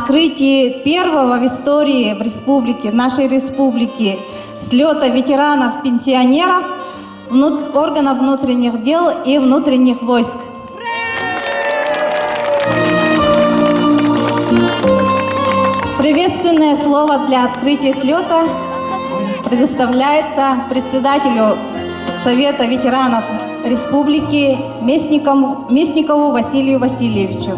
открытии первого в истории в республике, нашей республики, слета ветеранов-пенсионеров органов внутренних дел и внутренних войск. Приветственное слово для открытия слета предоставляется председателю Совета ветеранов Республики Местникову Василию Васильевичу.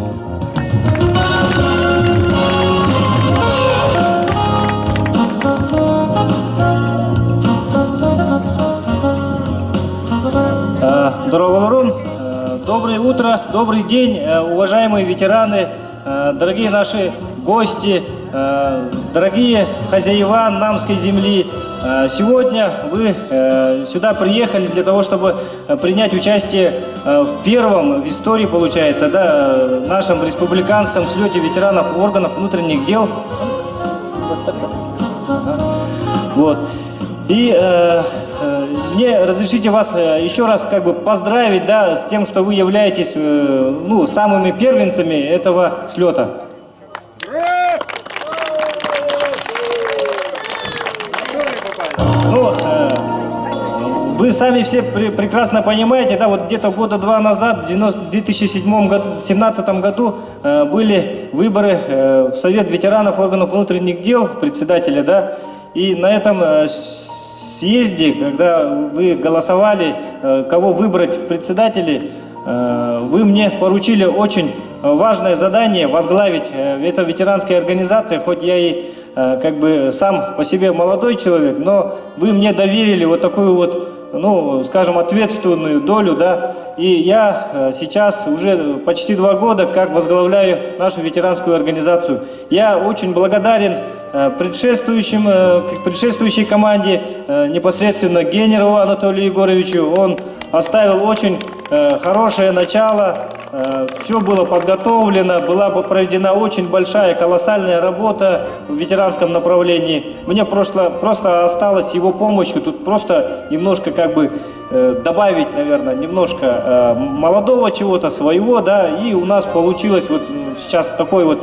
Дороголорун, доброе утро, добрый день, уважаемые ветераны, дорогие наши гости, дорогие хозяева Намской земли. Сегодня вы сюда приехали для того, чтобы принять участие в первом в истории, получается, да, нашем республиканском слете ветеранов органов внутренних дел. Вот. И мне разрешите вас еще раз как бы поздравить, да, с тем, что вы являетесь ну, самыми первенцами этого слета. Ну, вы сами все прекрасно понимаете, да, вот где-то года два назад, в 2017 году были выборы в Совет ветеранов органов внутренних дел, председателя, да, и на этом съезде, когда вы голосовали, кого выбрать в председатели, вы мне поручили очень важное задание возглавить эту ветеранскую организацию, хоть я и как бы сам по себе молодой человек, но вы мне доверили вот такую вот, ну, скажем, ответственную долю, да, и я сейчас уже почти 2 года как возглавляю нашу ветеранскую организацию. Я очень благодарен предшествующей команде, непосредственно Генерову Анатолию Егоровичу. Он оставил очень хорошее начало, все было подготовлено, была проведена очень большая, колоссальная работа в ветеранском направлении. Мне просто осталось его помощью тут просто немножко как бы добавить, наверное, немножко молодого чего-то своего, да, и у нас получилось вот сейчас такое вот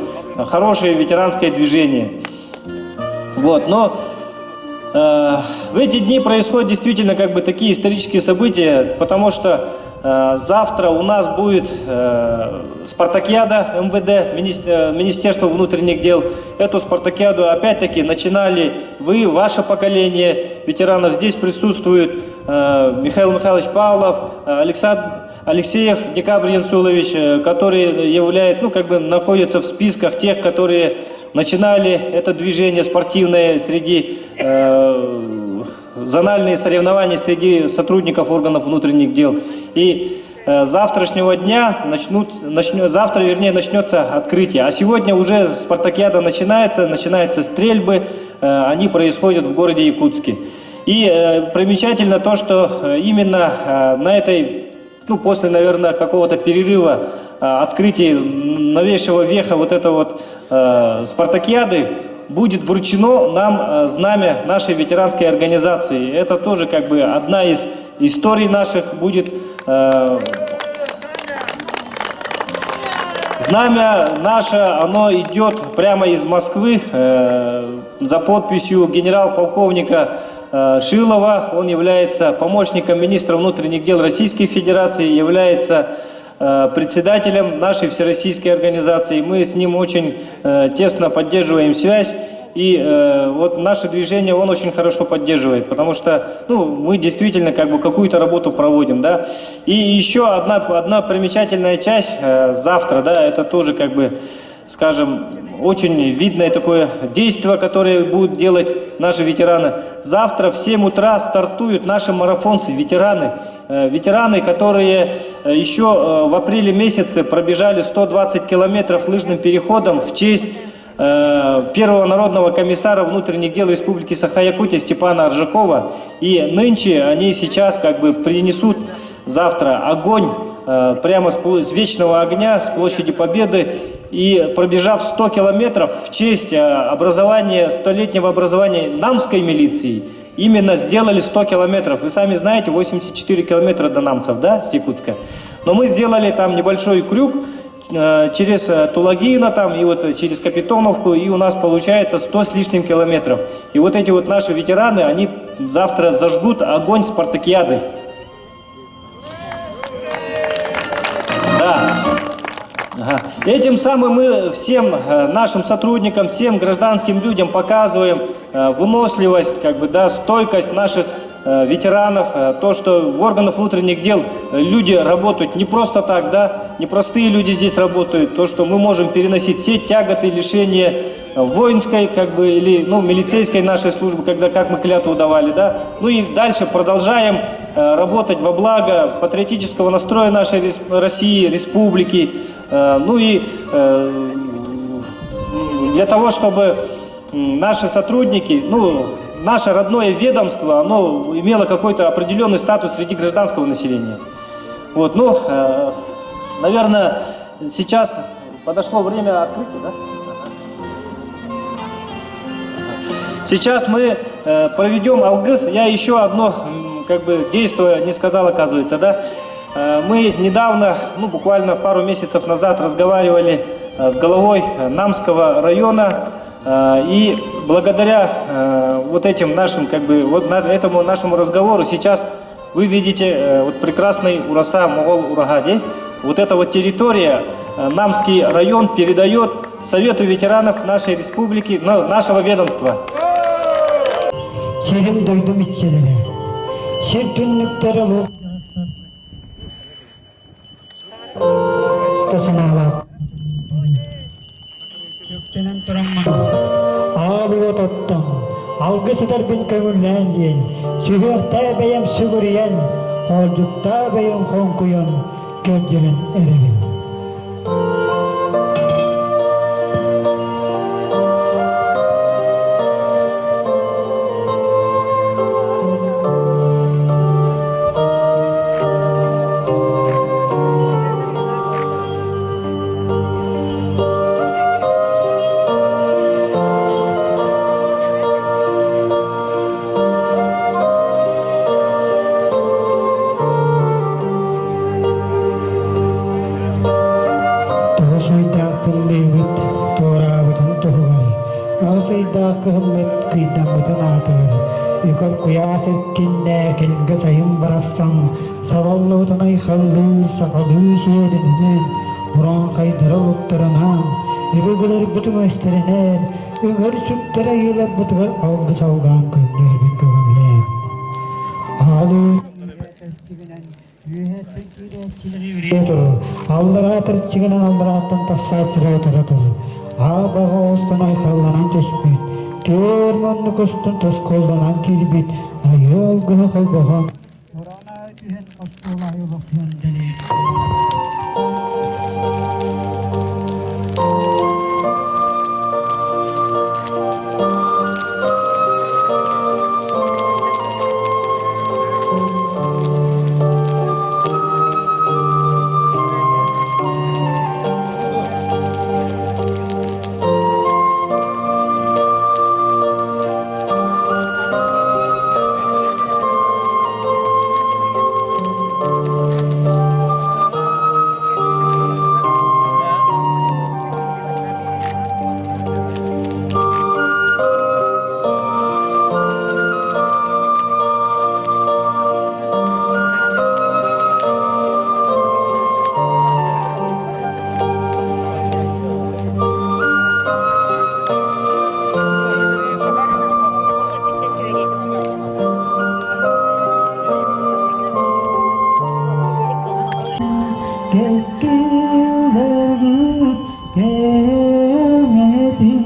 хорошее ветеранское движение. Вот, но в эти дни происходят действительно как бы такие исторические события, потому что завтра у нас будет спартакиада МВД, Министерство внутренних дел. Эту спартакиаду опять-таки начинали вы, ваше поколение ветеранов. Здесь присутствует Михаил Михайлович Павлов, Александр Алексеев Декабрь Янсулович, который является, ну, как бы находится в списках тех, которые начинали это движение спортивное среди зональные соревнования среди сотрудников органов внутренних дел. И завтрашнего дня завтра, вернее, начнется открытие. А сегодня уже спартакиада начинается, начинаются стрельбы, они происходят в городе Якутске. И примечательно то, что именно на этой, ну, после, наверное, какого-то перерыва открытия новейшего веха вот этого вот спартакиады будет вручено нам знамя нашей ветеранской организации. Это тоже как бы одна из историй наших будет. Знамя наше, оно идет прямо из Москвы за подписью генерал-полковника Шилова. Он является помощником министра внутренних дел Российской Федерации, является председателем нашей всероссийской организации. Мы с ним очень тесно поддерживаем связь. И вот наше движение он очень хорошо поддерживает, потому что, ну, мы действительно как бы какую-то работу проводим, да. И еще одна примечательная часть завтра, да, это тоже как бы, скажем, очень видное такое действие, которое будут делать наши ветераны. Завтра в 7 утра стартуют наши марафонцы, ветераны. Ветераны, которые еще в апреле месяце пробежали 120 километров лыжным переходом в честь первого народного комиссара внутренних дел Республики Саха-Якутия Степана Аржакова. И нынче они сейчас как бы принесут завтра огонь прямо с Вечного огня, с площади Победы. И пробежав 100 километров в честь образования, столетнего образования намской милиции, именно сделали 100 километров. Вы сами знаете, 84 километра до намцев, да, с Якутска. Но мы сделали там небольшой крюк. через Тулагино там, и вот через Капитоновку, и у нас получается 100 с лишним километров. И вот эти вот наши ветераны, они завтра зажгут огонь спартакиады. Да. Ага. Этим самым мы всем нашим сотрудникам, всем гражданским людям показываем выносливость, как бы, да, стойкость наших ветеранов, то, что в органах внутренних дел люди работают не просто так, да, не простые люди здесь работают, то, что мы можем переносить все тяготы, лишения воинской, как бы, или, ну, милицейской нашей службы, когда, как мы клятву давали, да, ну и дальше продолжаем работать во благо патриотического настроя нашей России, республики, ну и для того, чтобы наши сотрудники, ну, наше родное ведомство, оно имело какой-то определенный статус среди гражданского населения. Вот, ну, наверное, сейчас подошло время открытия, да? Сейчас мы проведем алгыс. Я еще одно как бы действие не сказал, оказывается, да? Мы недавно, ну буквально пару месяцев назад разговаривали с головой Намского района, и благодаря вот этим нашим, как бы, вот этому нашему разговору сейчас вы видите вот прекрасный Ураса Моҕол Ураһа. Вот эта вот территория, Намский район передает Совету ветеранов нашей республики, нашего ведомства. Сирим дойдум иччилэрэ. Сир түннүктэрэ лук санаалаах. Үктэнэн тураммын аал уот оттон, алгыс этэрбин көҥүллээн диэн, сүһүөхтээ бэйэм сүгүрүйэн, хоолдьуктаа бэйэм хоҥкуйан көрдөрөн эрэбин. Тоҕус ыйдаах тыллыыбыт туораабытын туһугар, аҕыс ыйдаах кыһыммыт кыйдаммытын аатыгар, үкэр куйаас эркиннээх илгэ сайын барахсан салаллыбытын айхаллыы сахалыы сиэринэн, урааҥхайдара олуктарынан, өбүгэлэрбит үгэстэринэн, үҥэр сүктэр айыыларбытыгар алгыс алҕаан көрдөһөбүн көҥүллээн. Аалыы Аллараа тырчыгынан алларааттан тахсаат сирэ утара тур. Аа-баҕа оҕустан айхалланан түспүт, түөр муннук устун тоскуолланан киирбит айыы алгыһы холбоһон, уран аайы түһэн остуол аайы олохсуйан дэлиир. Кэскиллэргит кэҥэтин,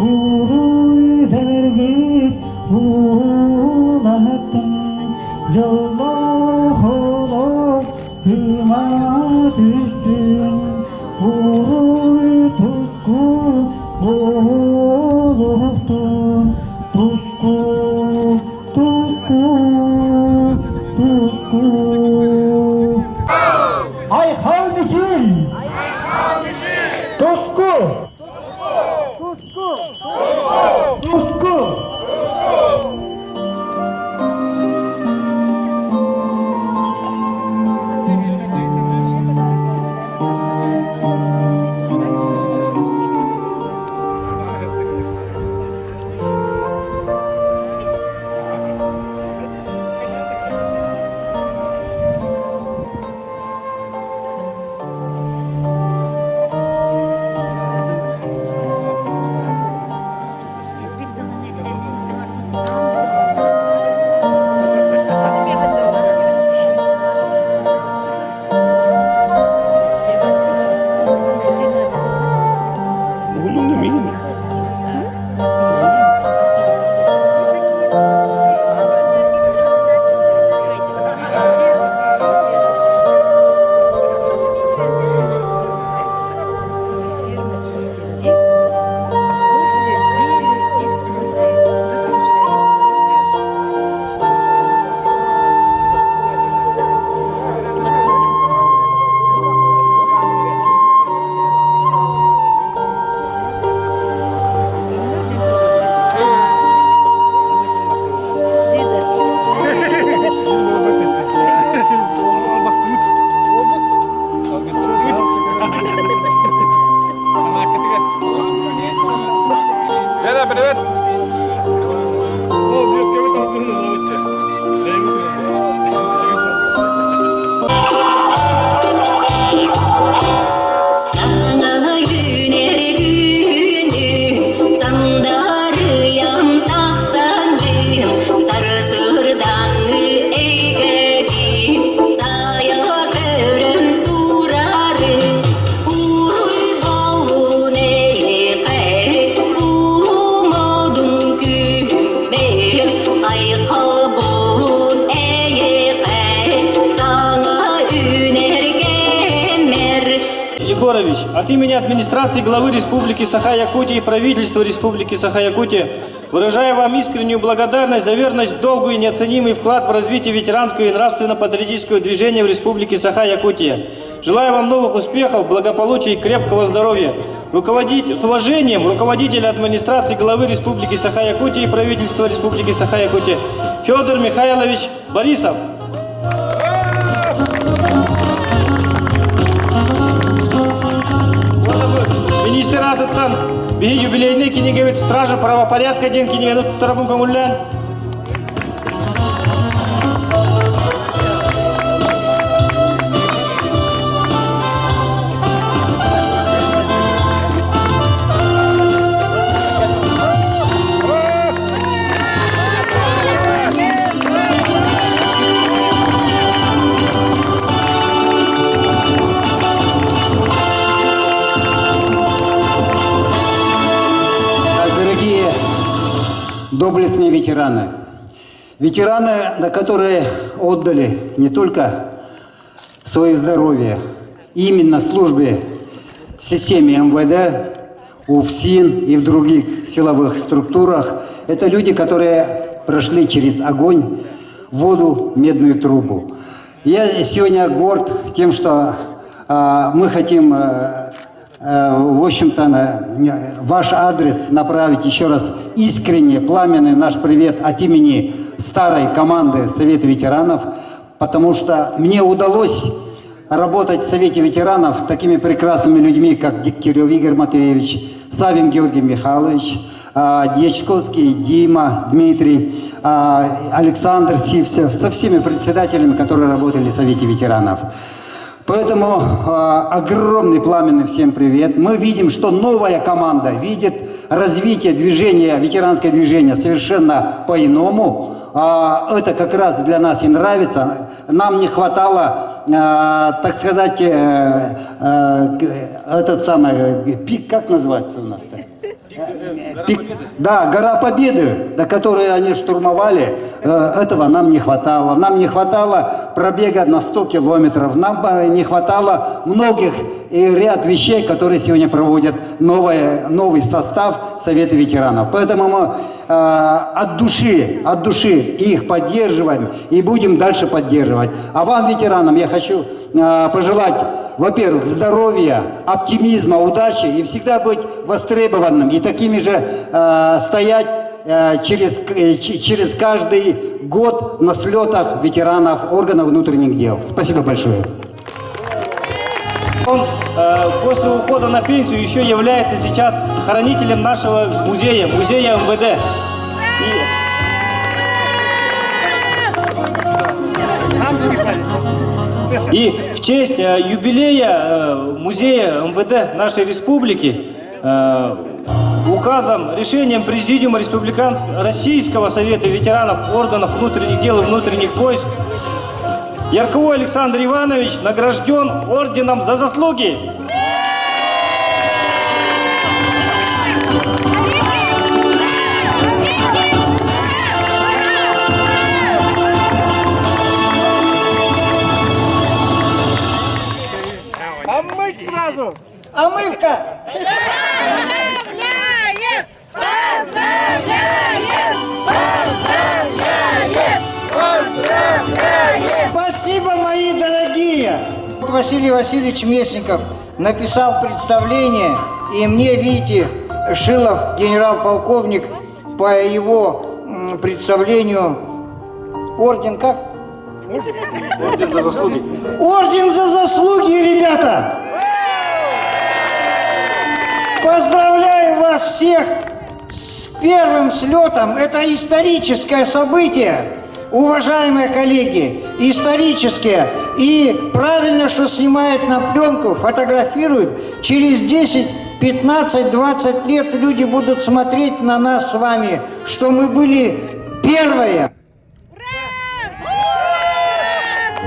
уруйдаргыт уулаттын, дьоллоох олох кыма түстүн, уруй туску буолуохтун, туску, туску, туску. Айхал мичил! Туску! Туску! Туску! миин. Лена, привет! Саҥа үүнэр күнү сандарыйан тахсаҥҥын сарсырдаҥҥы эйгэтин сайа көрөн турарыҥ уруй буоллун эйиэхэ улуу күммэр айхал буолун эйиэхэ саҥа үүнэр кэммэр Егорович, от имени администрации главы Республики Саха-Якутия и правительства Республики Саха-Якутия выражаю вам искреннюю благодарность за верность долгу и неоценимый вклад в развитие ветеранского и нравственно-патриотического движения в Республике Саха-Якутия. Желаю вам новых успехов, благополучия и крепкого здоровья. Руководить, с уважением, руководитель администрации главы Республики Саха-Якутия и правительства Республики Саха-Якутия Федор Михайлович Борисов. Министр аатыттан биһи юбилейный кинигэбит «Стража правопорядка» диэн кинигэни туттарабын көҥүллээн. Дорогие доблестные ветераны, ветераны, на которые отдали не только свое здоровье, именно службе в системе МВД, УФСИН и в других силовых структурах. Это люди, которые прошли через огонь, воду, медную трубу. Я сегодня горд тем, что э, мы хотим, э, э, в общем-то, на ваш адрес направить еще раз искренне, пламенный наш привет от имени старой команды Совета ветеранов, потому что мне удалось работать в Совете ветеранов с такими прекрасными людьми, как Дегтярев Игорь Матвеевич, Савин Георгий Михайлович, Дьячковский Дима, Дмитрий, Александр Сивцев, со всеми председателями, которые работали в Совете ветеранов. Поэтому огромный пламенный всем привет. Мы видим, что новая команда видит развитие движения, ветеранское движение совершенно по-иному. Это как раз для нас и нравится. Нам не хватало, так сказать, э, э, этот самый пик, как называется у нас-то? Пик, да, гора Победы, до которой они штурмовали, этого нам не хватало. Нам не хватало пробега на 100 километров, нам не хватало многих и ряд вещей, которые сегодня проводят новое, новый состав Совета ветеранов. Поэтому мы от души их поддерживаем и будем дальше поддерживать. А вам, ветеранам, я хочу пожелать, во-первых, здоровья, оптимизма, удачи и всегда быть востребованным и такими же стоять через каждый год на слетах ветеранов органов внутренних дел. Спасибо большое. Он после ухода на пенсию еще является сейчас хранителем нашего музея, музея МВД. И в честь юбилея музея МВД нашей республики указом, решением Президиума Республиканского Российского Совета ветеранов органов внутренних дел и внутренних войск Ярковой Александр Иванович награжден орденом за заслуги. Омывка! Поздравляем! Поздравляем! Поздравляем! Поздравляем! Спасибо, мои дорогие! Василий Васильевич Местников написал представление, и мне, видите, Шилов, генерал-полковник, по его представлению орден как? Орден за заслуги. Орден за заслуги, ребята! Поздравляю вас всех с первым слетом. Это историческое событие, уважаемые коллеги, историческое. И правильно, что снимают на пленку, фотографируют. Через 10, 15, 20 лет люди будут смотреть на нас с вами, что мы были первые.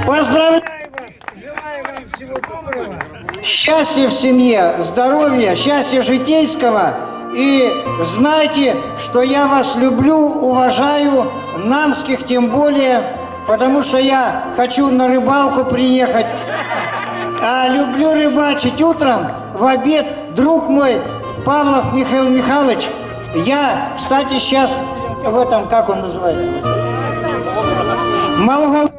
Поздравляю вас! Желаю вам всего доброго! Счастья в семье, здоровья, счастья житейского. И знайте, что я вас люблю, уважаю, намских тем более, потому что я хочу на рыбалку приехать. А люблю рыбачить утром, в обед, друг мой Павлов Михаил Михайлович. Я, кстати, сейчас в этом, как он называется? Малого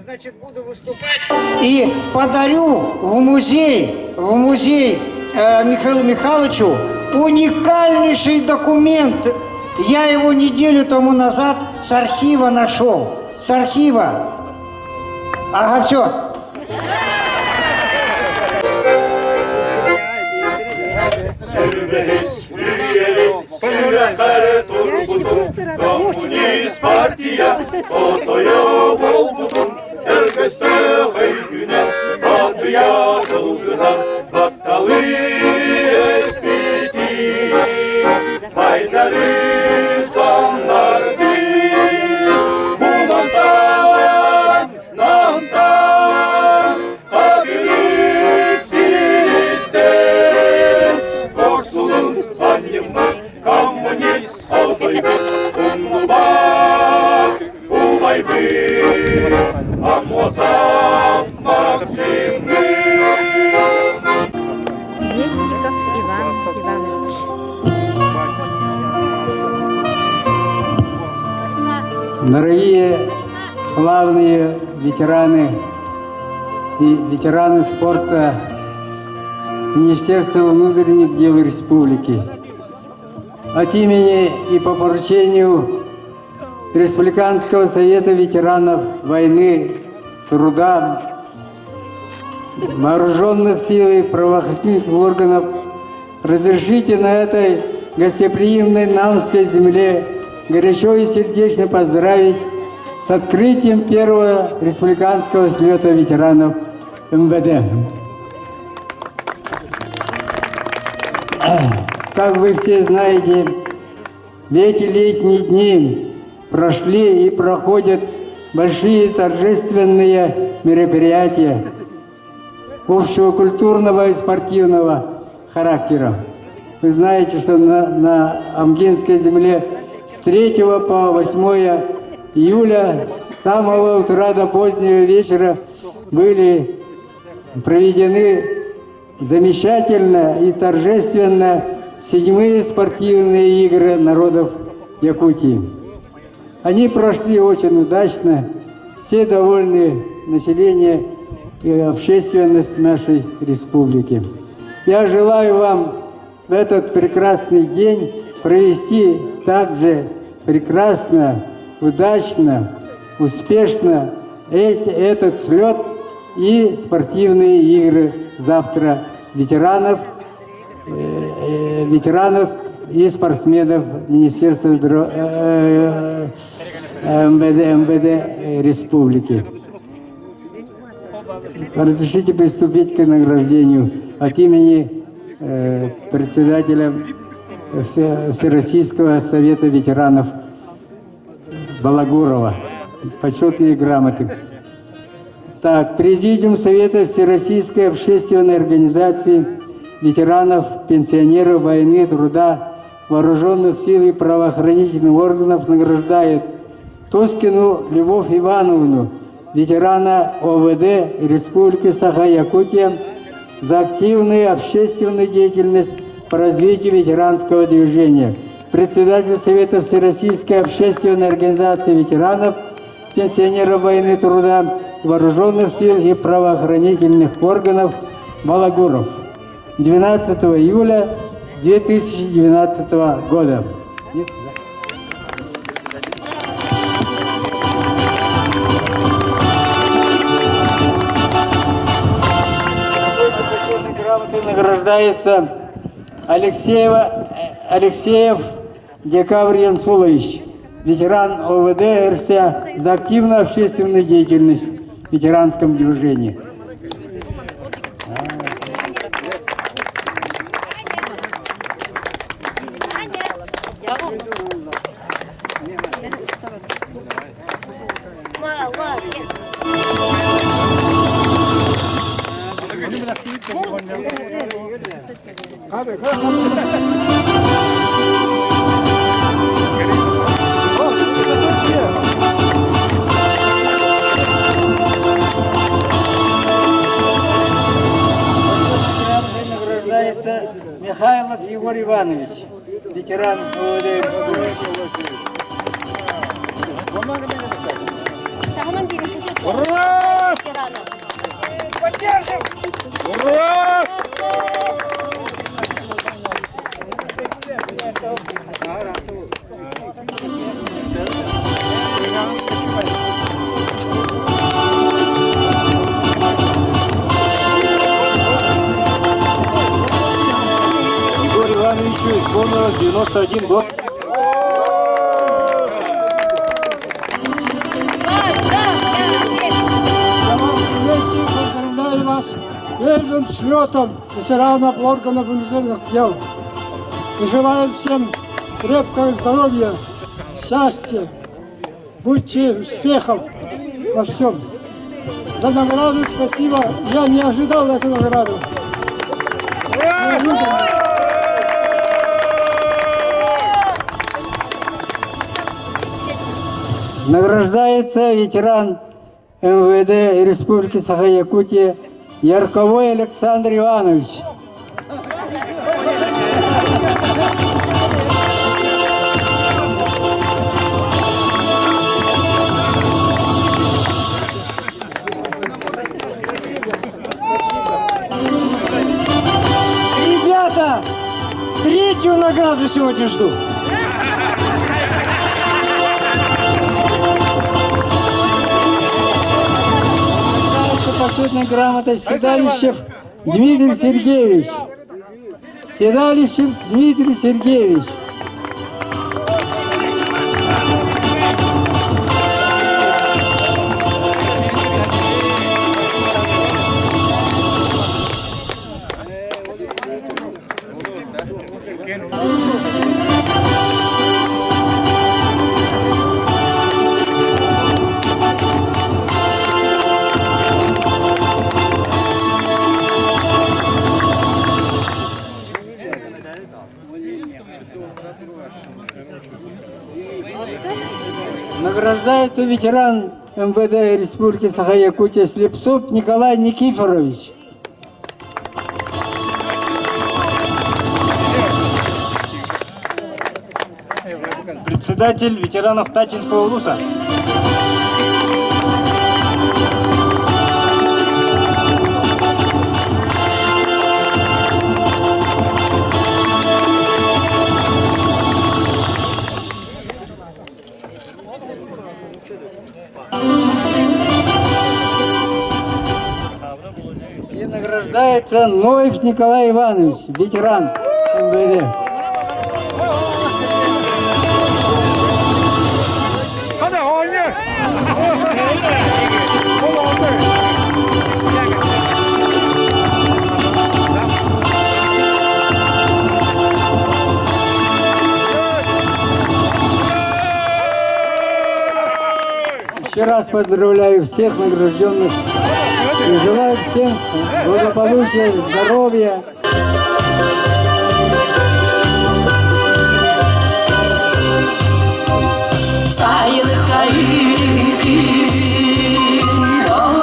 значит, буду выступать и подарю в музей Михаилу Михайловичу уникальнейший документ. Я его неделю тому назад с архива нашел. С архива. Ага, все. Коммунист партия, отойо болбутун, Өргөстө өйгүнэ, батыя тылгына, Батталы эспити, байдары саннарды, Бумантан, Намтан, Кадырык сириттен, Корсунун ханьыммыт, коммунист хотойбут, Умнубат, убайбыт, Аммосов Максиммыт. Местников Иван Иванович. Дорогие славные ветераны и ветераны спорта Министерства внутренних дел Республики, от имени и по поручению Республиканского совета ветеранов войны, труда, вооруженных сил и правоохранительных органов разрешите на этой гостеприимной Намской земле горячо и сердечно поздравить с открытием первого республиканского слета ветеранов МВД. Как вы все знаете, в эти летние дни прошли и проходят большие торжественные мероприятия общего культурного и спортивного характера. Вы знаете, что на Амгинской земле с 3 по 8 июля с самого утра до позднего вечера были проведены замечательно и торжественно седьмые спортивные игры народов Якутии. Они прошли очень удачно, все довольны население и общественность нашей республики. Я желаю вам в этот прекрасный день провести также прекрасно, удачно, успешно этот слет и спортивные игры завтра ветеранов и спортсменов Министерства МВД Республики. Разрешите приступить к награждению от имени председателя Всероссийского совета ветеранов Балагурова. Почетные грамоты. Так, Президиум Совета Всероссийской общественной организации ветеранов, пенсионеров войны, труда, вооруженных сил и правоохранительных органов награждает Тоскину Любовь Ивановну, ветерана ОВД Республики Саха-Якутия. за активную общественную деятельность по развитию ветеранского движения. Председатель Совета Всероссийской общественной организации ветеранов, пенсионеров войны труда, вооруженных сил и правоохранительных органов Балагуров. 12 июля 2012 года. Грамотой награждается Алексеева, Алексеев Декабрь Янсулович, ветеран ОВД РСА за активную общественную деятельность в ветеранском движении. Награждается Михайлов Егор Иванович, ветеран ОВД Республики. Ура! Поддержим! Ура! Егору Ивановичу исполнилось 91 год. Я вас приветствую, поздравляю вас первым слетом ветеранов органов внутренних дел. И желаю всем крепкого здоровья, счастья, будьте успехов во всем. За награду спасибо. Я не ожидал эту награду. Награждается ветеран МВД Республики Саха-Якутия Ярковой Александр Иванович. Ребята, третью награду сегодня жду. Почетной грамотой Седалищев Дмитрий Сергеевич. Седалищев Дмитрий Сергеевич. Награждается ветеран МВД Республики Саха-Якутия Слепцов Николай Никифорович. Председатель ветеранов Татинского улуса. И награждается Ноев Николай Иванович, ветеран МВД. Еще раз поздравляю всех награжденных и желаю всем благополучия, здоровья. Сайылыкка үйрүкүн, ол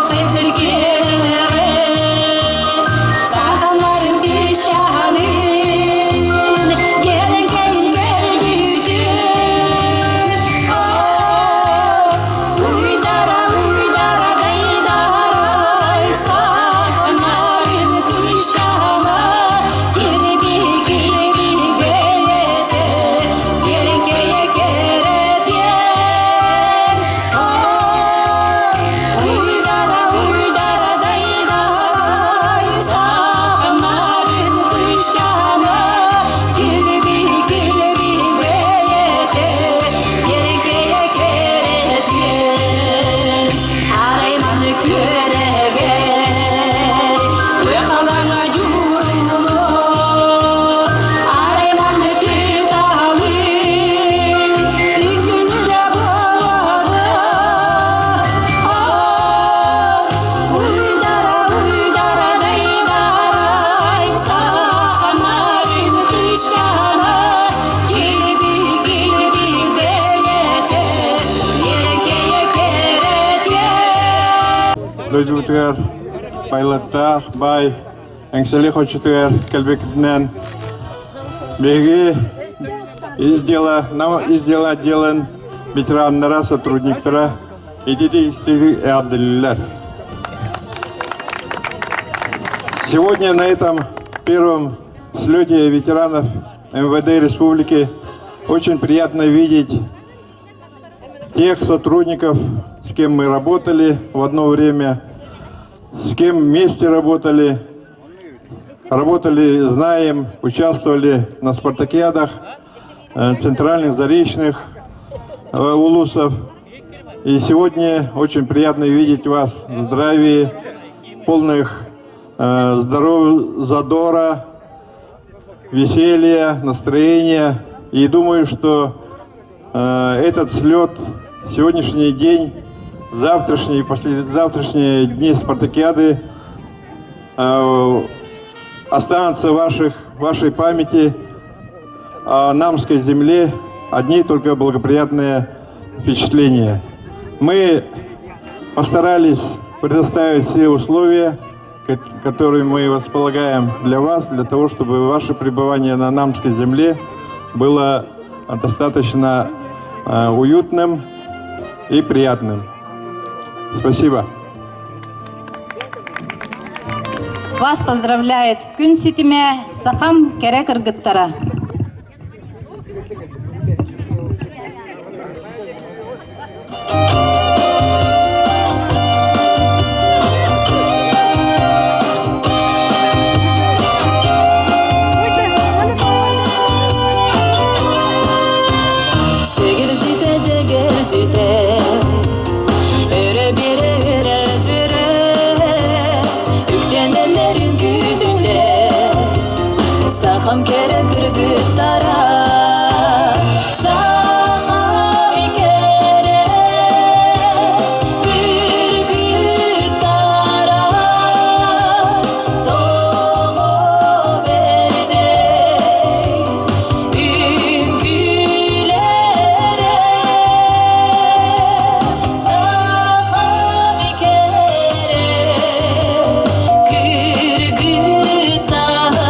дойдубутугар байлаттаах баай Эҥсэли хочотугар кэлбиккитинэн биһиги ис дела, нам ис дела отделын ветераннара, сотрудниктара итити эҕэрдэлииллэр. Сегодня на этом первом слете ветеранов МВД Республики очень приятно видеть тех сотрудников, с кем мы работали в одно время, с кем вместе работали, работали, знаем, участвовали на спартакиадах центральных, заречных улусов. И сегодня очень приятно видеть вас в здравии, полных здоровья, задора, веселья, настроения. И думаю, что этот слет, сегодняшний день, завтрашний и послезавтрашние дни спартакиады останутся в ваших, вашей памяти о Намской земле одни только благоприятные впечатления. Мы постарались предоставить все условия, которые мы располагаем для вас, для того, чтобы ваше пребывание на Намской земле было достаточно уютным и приятным. Спасибо. Вас поздравляет Күн ситимэ Сахам кэрэ кыргыттара. Сэгэрдьитэ дьэгэрдьитэ, өрө биэрэ өрө дьүөрэ, үктэнэллэрин күүтүлэ, сахам кэрэ кыргыттара. Сахам кэрэ кыргыттара, тоҕо бэрдэй үҥкүүлэрэ. Сахам кэрэ кыргыттара.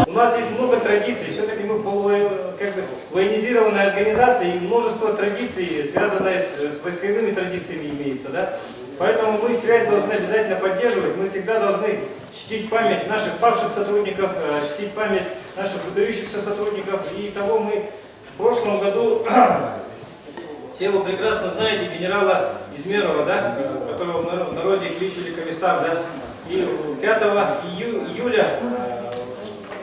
У нас есть много традиций, все-таки мы полу, как бы, военизированная организация и множество традиций, связанные с войсковыми традициями имеются, да? Поэтому мы связь должны обязательно поддерживать, мы всегда должны чтить память наших павших сотрудников, чтить память наших выдающихся сотрудников. И того мы в прошлом году, все вы прекрасно знаете генерала Измерова, да, которого в народе кличили комиссар, да, и 5 июля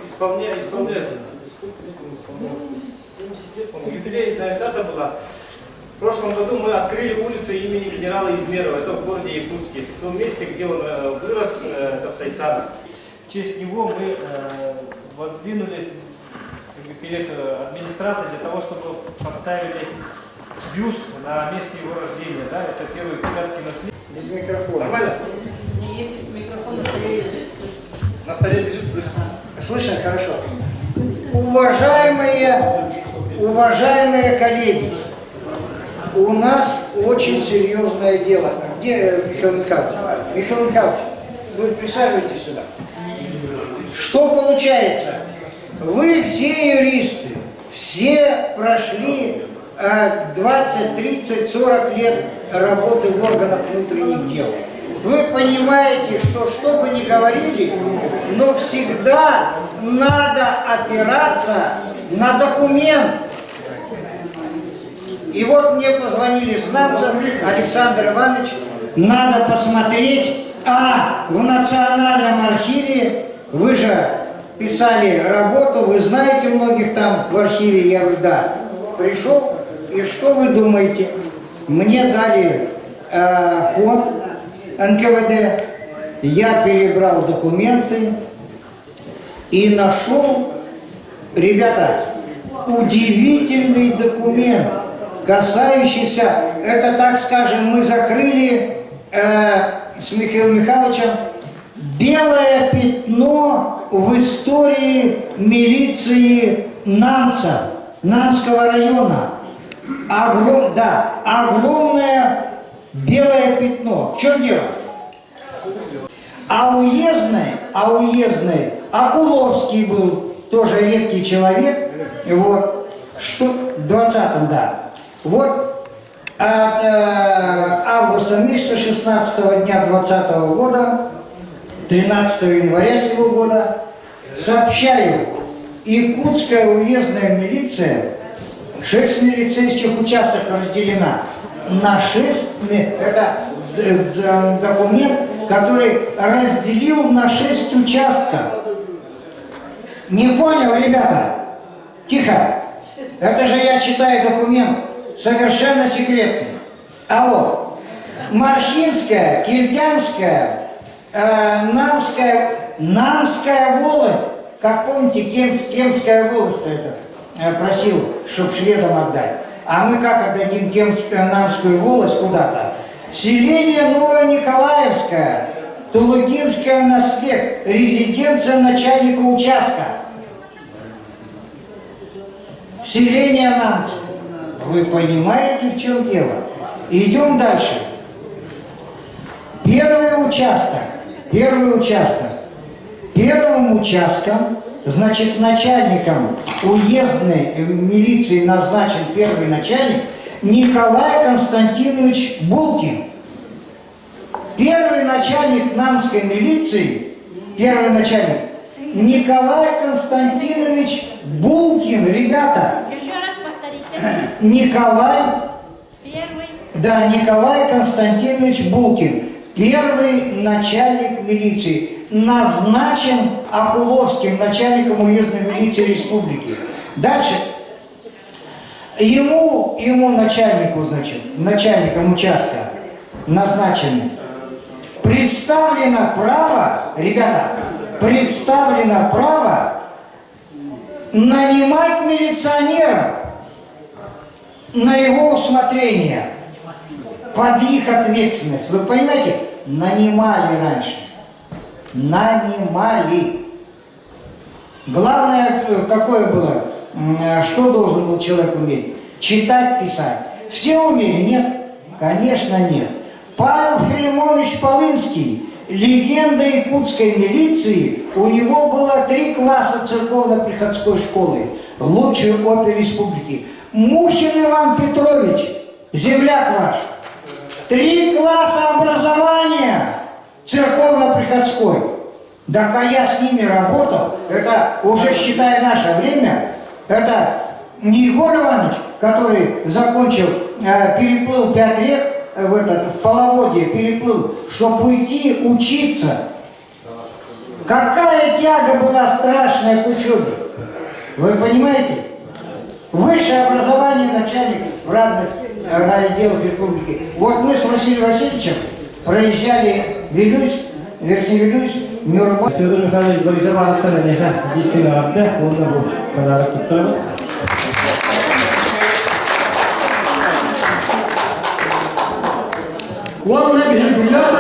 исполняет, сколько лет ему исполнялось? 70 лет, по-моему, юбилейная дата была. В прошлом году мы открыли улицу имени генерала Измерова, это в городе Якутске, в том месте, где он вырос, это в Сайсанах. В честь него мы воздвинули как бы, перед администрацией для того, чтобы поставили бюст на месте его рождения. Да? Это первые пятки наследия. Без микрофона. Нормально? Если микрофон на столе лежит, На столе лежит, слышно. Слышно хорошо. Уважаемые, уважаемые коллеги, у нас очень серьезное дело. Где Михаил Михайлович? Михаил Михайлович, вы присаживайтесь сюда. Что получается? Вы все юристы, все прошли 20, 30, 40 лет работы в органах внутренних дел. Вы понимаете, что что бы ни говорили, но всегда надо опираться на документ. И вот мне позвонили с Намцев, Александр Иванович, надо посмотреть, а в Национальном архиве, вы же писали работу, вы знаете многих там в архиве, я говорю, да. Пришел, и что вы думаете? Мне дали фонд НКВД, я перебрал документы и нашел, ребята, удивительный документ, касающийся, это, так скажем, мы закрыли с Михаилом Михайловичем белое пятно в истории милиции Намца, Намского района. Да, огромное Белое пятно. В чем дело? А уездный, а уездный, Акуловский был тоже редкий человек, вот, что, в 20-м, да. Вот от августа месяца 16 дня 20 года, 13 января сего года, сообщаю, Иркутская уездная милиция, 6 милицейских участков разделена на 6, это документ, который разделил на 6 участков. Не понял, ребята? Тихо. Это же я читаю документ, совершенно секретный. Алло. Маршинская, Киртянская, Намская, Намская волость. Как помните, Кемская волость это просил, чтоб шведам отдать. А мы как отдадим Намскую волость куда-то? Селение Новониколаевское, Тулугинская наслед, резиденция начальника участка. Селение Намское. Вы понимаете, в чем дело? Идем дальше. Первый участок. Первый участок. Первым участком, значит, начальником уездной милиции назначен первый начальник Николай Константинович Булкин. Первый начальник намской милиции, первый начальник Николай Константинович Булкин, ребята. Еще раз повторите. Николай, Первый. да, Николай Константинович Булкин, первый начальник милиции, назначен Акуловским начальником уездной милиции республики. Дальше. Ему начальнику, значит, начальником участка назначен. Представлено право, ребята, представлено право нанимать милиционеров на его усмотрение, под их ответственность. Вы понимаете, нанимали раньше. Нанимали. Главное, какое было, что должен был человек уметь? Читать, писать. Все умели? Нет? Конечно, нет. Павел Филимонович Полынский, легенда якутской милиции, у него было 3 класса церковно-приходской школы, лучший опер республики. Мухин Иван Петрович, земляк ваш, 3 класса образования церковно-приходской. Так а я с ними работал, это уже, считай, наше время, это не Егор Иванович, который закончил, переплыл 5 рек, в половодье переплыл, чтобы уйти учиться. Какая тяга была страшная к учебе. Вы понимаете? Высшее образование начальник в разных райотделах республики. Вот мы с Василием Васильевичем проезжали Вилюйск, Верхний Вилюйск, Нюрба. Федор Михайлович Борисов аттан энеха дистин арабда, онда бу подарок туттарабыт. Уонна биһигилэр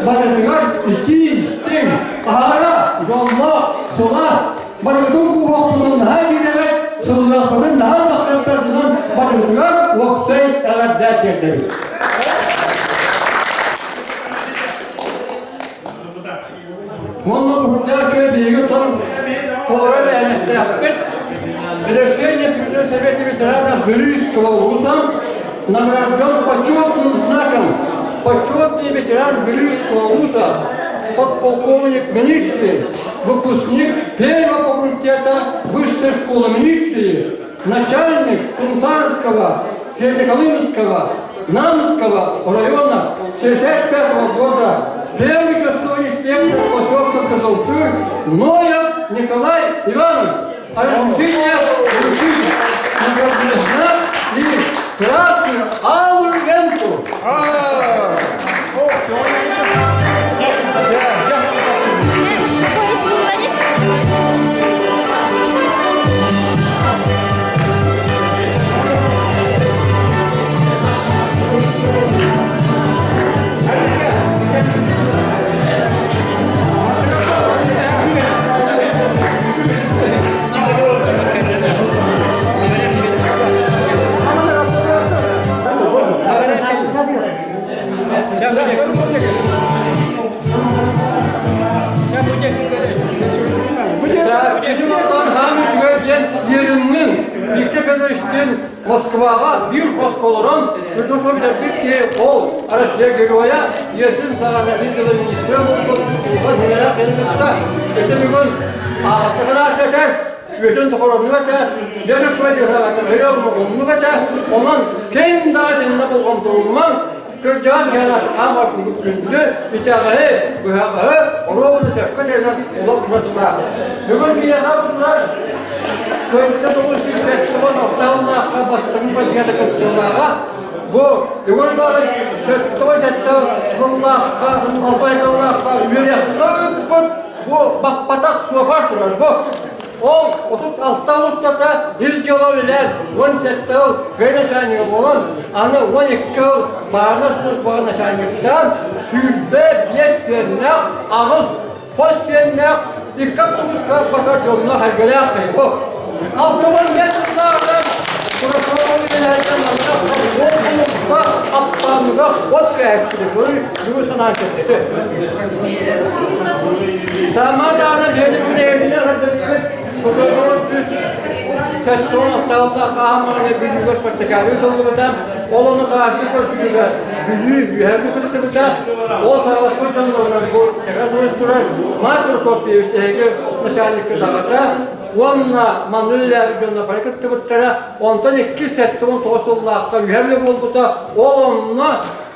барытыгар итии-истиҥ, аһара, дьоллоох, сылаас, барытын кууһуохпутун наһаа киирэбит, сыллыахпытын наһаа махталбытынан барытыгар уопсай эҕэрдэ тиэрдэбит. Уонна уһурдаах үчүгэй биһиги сон толору эбээһинэстээхпит. Решение Президента Совета ветеранов Вилюйского улуса награжден почетным знаком почетный ветеран Вилюйского улуса, подполковник милиции, выпускник первого факультета Высшей школы милиции, начальник Кунтарского, Среднеколымского, Намского района 65 года, первый участковый инспектор поселка Козылтыр Ноев Николай Иванович. А разрешение вручить наградной знак и красную алую ленту. Москваҕа биир хоско олорон, үрдүк билэрбит киһи ол Россия Геройа Ельцин саҕана видела министрэ буолбут Улахан Химэлээх кэлин кытта ити бүгүн ааҕыстыгынаах этэ, үөтүн тохороннук этэ, дедушка оннук этэ, онон ким да итиннэ болҕомтолунан кырдьаҕас киһи хаамар күндү итэҕэһи, быһаҕаһы оруобуна сөпкө тэринэн олох тура Бүгүн биһиэхэ турар Кыайда 976 сыллаахха бастакы победа кыттыылааҕа бу Егор Иванович 77 сыллаахха Албай сыллаахха үөрэххэ ыыппыт бу баппатах суопар турар бу Ол 36 устата ис дьыала үлэлээн 17 сыл кыай начальнига буолан, аны 12 сыл баарына службаҕа начальниктаан, 25 сиэннээх, аҕыс хос сиэннээх, икки автобуска баса дьонно хайгылаах киһи 65 сыллааҕынан Курашова үлэлээбитэ манна Холбоһукка Аппааныга от кээспити бүгүн санаан кэлбити. Тамадаана биэни күнэһитинэ эҕэрдэлиибит. 976 хаамааны Бүлүүгэ спартакиада ыытыллыбыта. Ол ону тааска көрсүүгэ Бүлүү үөһэ кытыттыбыта. Ол саҕаласпыт дьоннорунан бу тэҥэ сылыс турар Марк Прокопьевич эһиги начальникка даҕата уонна манна үлэлээбит дьонно бары кыттыбыттара. Онтон иккис 79 сыллаахха үһэ үлэ буолбута. Ол онно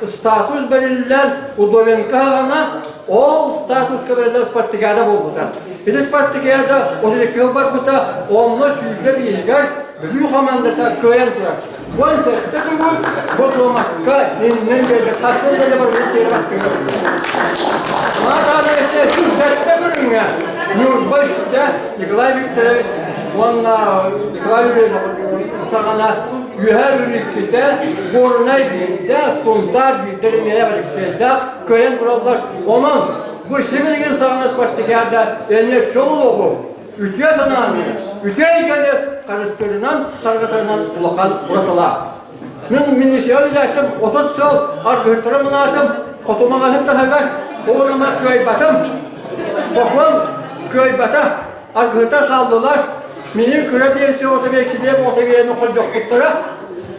статус бэриллэн Удовенко аҕана ол статуска бэриллэн спартакиада буолбута. Ити спартакиада 32 сыл барбыта, онно сүүрбэ бииригэр Бүлүү хамаандата кыайан турар. 17 төгүл бу туомакка иннин биэрдэ, хасын да барбыт тиэрэ баттыгар. Маатаана сэттэ көрүҥҥэ Ньурба үстэ Николай Викторович уонна Николай Юрьевич саҕана Үөһээ Бүлүү иккитэ, Горнай биирдэ, Сунтаар биирдэ Ремеев Алексейдаах кыайан тураллар. Онон бу сибилигин саҕана спартакиада эмиэ чол олоҕу, үтүө санааны, үтүө эйгэни харыстыырынан, тарҕатарынан улахан уратылаах. Мин минисиал үлэттим 30 сыл аргыһыттары мынаатым, хотумаҕаһын таһыгар оҕунама кыайбатым. Сокуон кыайбата, аргыһыттар хааллылар. Миигин кыра биэнсийэ оҕото килиэп оҕото биэрэн холдьохпуттара.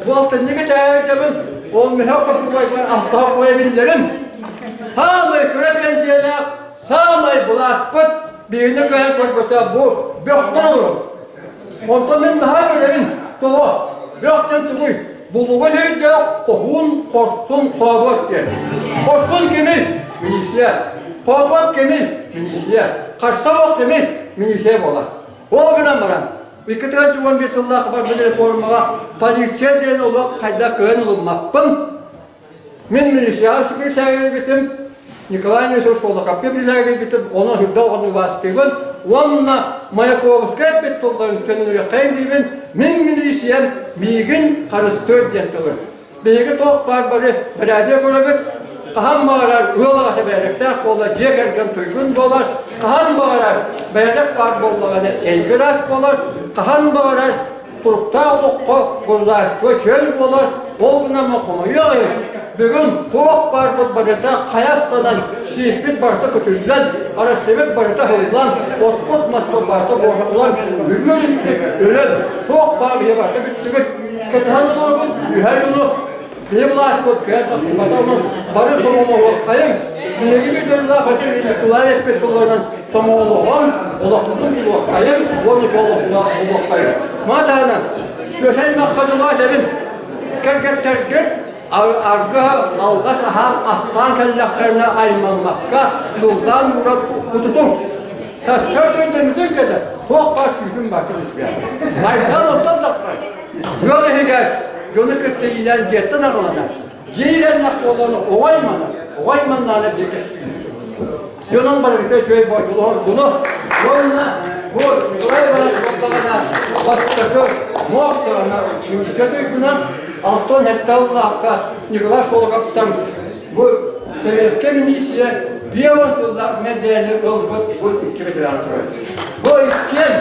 Бу алтынньыга тээбитебин, ол мөһөх хоппугайбар алтаһа қоя биллэрим. Саамай кыра биэнсийэлээх, саамай былааспыт биһигини кыайан көрбөтө бу бөхтөр олорор. Онтон мин наһаа көрөбүн, тоҕо? Бөх диэн тугуй? Булугас өйдөөх хоһуун, хорсун, хоодуот диэн. Хорсун кимий? Милиция. Хоодуот кимий? Милиция. Харса кимий? Милиция буолар. Ол гынан баран, 2011 сыллаах барбыт реформаҕа полиция диэн олох хайдах кыайан ылыммаппын. Мин милицияҕа присягайбытым, Николай Несов Шолоховка присягайбытым, онон үрдэ оҕону убаастыыбын уонна Маяковскай эппит тылларын төннөрүөххэйин диибин, мин милициям миигин харыстыыр диэн тылы. Биһиги туох баар бары бэрээдэк көрөбүт, хаһан баҕарар ыал аҕата бэрээдэктээх буолар, дьиэ кэргэн туйгун буолар, хаһан баҕарар бэрээдэк баар буоллаҕына эйгэ ыраас буолар, хаһан баҕарар туруктаах олоххо государство чөл буолар, ол гынан хомойуох иһин, бүгүн туох баарбыт барыта хайастанан, сииппит барыта көтүллэн, Арассыыйабыт барыта ыһыллан, оппут-маспыт барыта буорахтанан, бүгүн испит өлөн, туох баар ийэ барыта бүттүбүт. Кытаһан олоробут, үһэ дьону киһи былааспыт кыайан тахсыбата, онон бары сомоҕолоһуоххайыҥ. Биһиги бүдүрүлээх Василий Николаевич эппит тылларынан сомоҕолоһон, олохпутун булуоххайыҥ уонна олоххайыҥ. Ма таһынан, Сүөсэй Маххадулаа этэбин, кэргэттэргит Аргы алҕас аһаан астаан кэллэхтэринэ аймаммакка, сылдаан ууран утутуҥ. Сарсыарда өйдөммүтүҥ кэннэ туох баар күүһүм баар кэбиспиэ. Майдан оттон тахсар. Ыал иһигэр дьону кытта иилээн дьиэттэн аҕаланар. Дьиэ иилэннэх буолан оҕо айманар, оҕо айманнаана бииргэ Дьонун барыта үчүгэй боотулуһар буну уонна бу Николай Иванович буоллаҕына бастакы муох саҕана милиция туйгуна Антон Хетталлаахха Николай Шолоховтан бу советскай милиция биэс сыллаах мэдээлин ылбыт бу икки ветеран турар. Бу иккиэн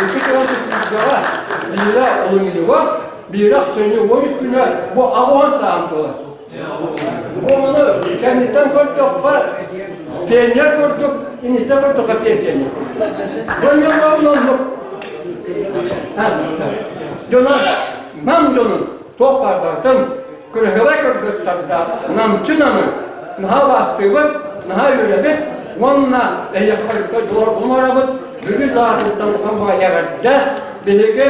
икки сылга биирэ олунньуга, биирэ ахсынньы 13 күнэ бу аҕыс саам туолар. Ону кэнниттэн көрдөххө, пионер курдук, инниттэн көрдөххө пенсионер. Дьоннорун оннук. Дьоно нам дьоно. дьонун туох баар барытын кырыһыла кыргыттарда намчы намы наһаа убаастыыбыт, наһаа үөрэбит уонна эһиэхэ барыта дьолоргун барабыт. Бүгүн саатыттан улахан баҕайы эҕэрдэ. Биһиги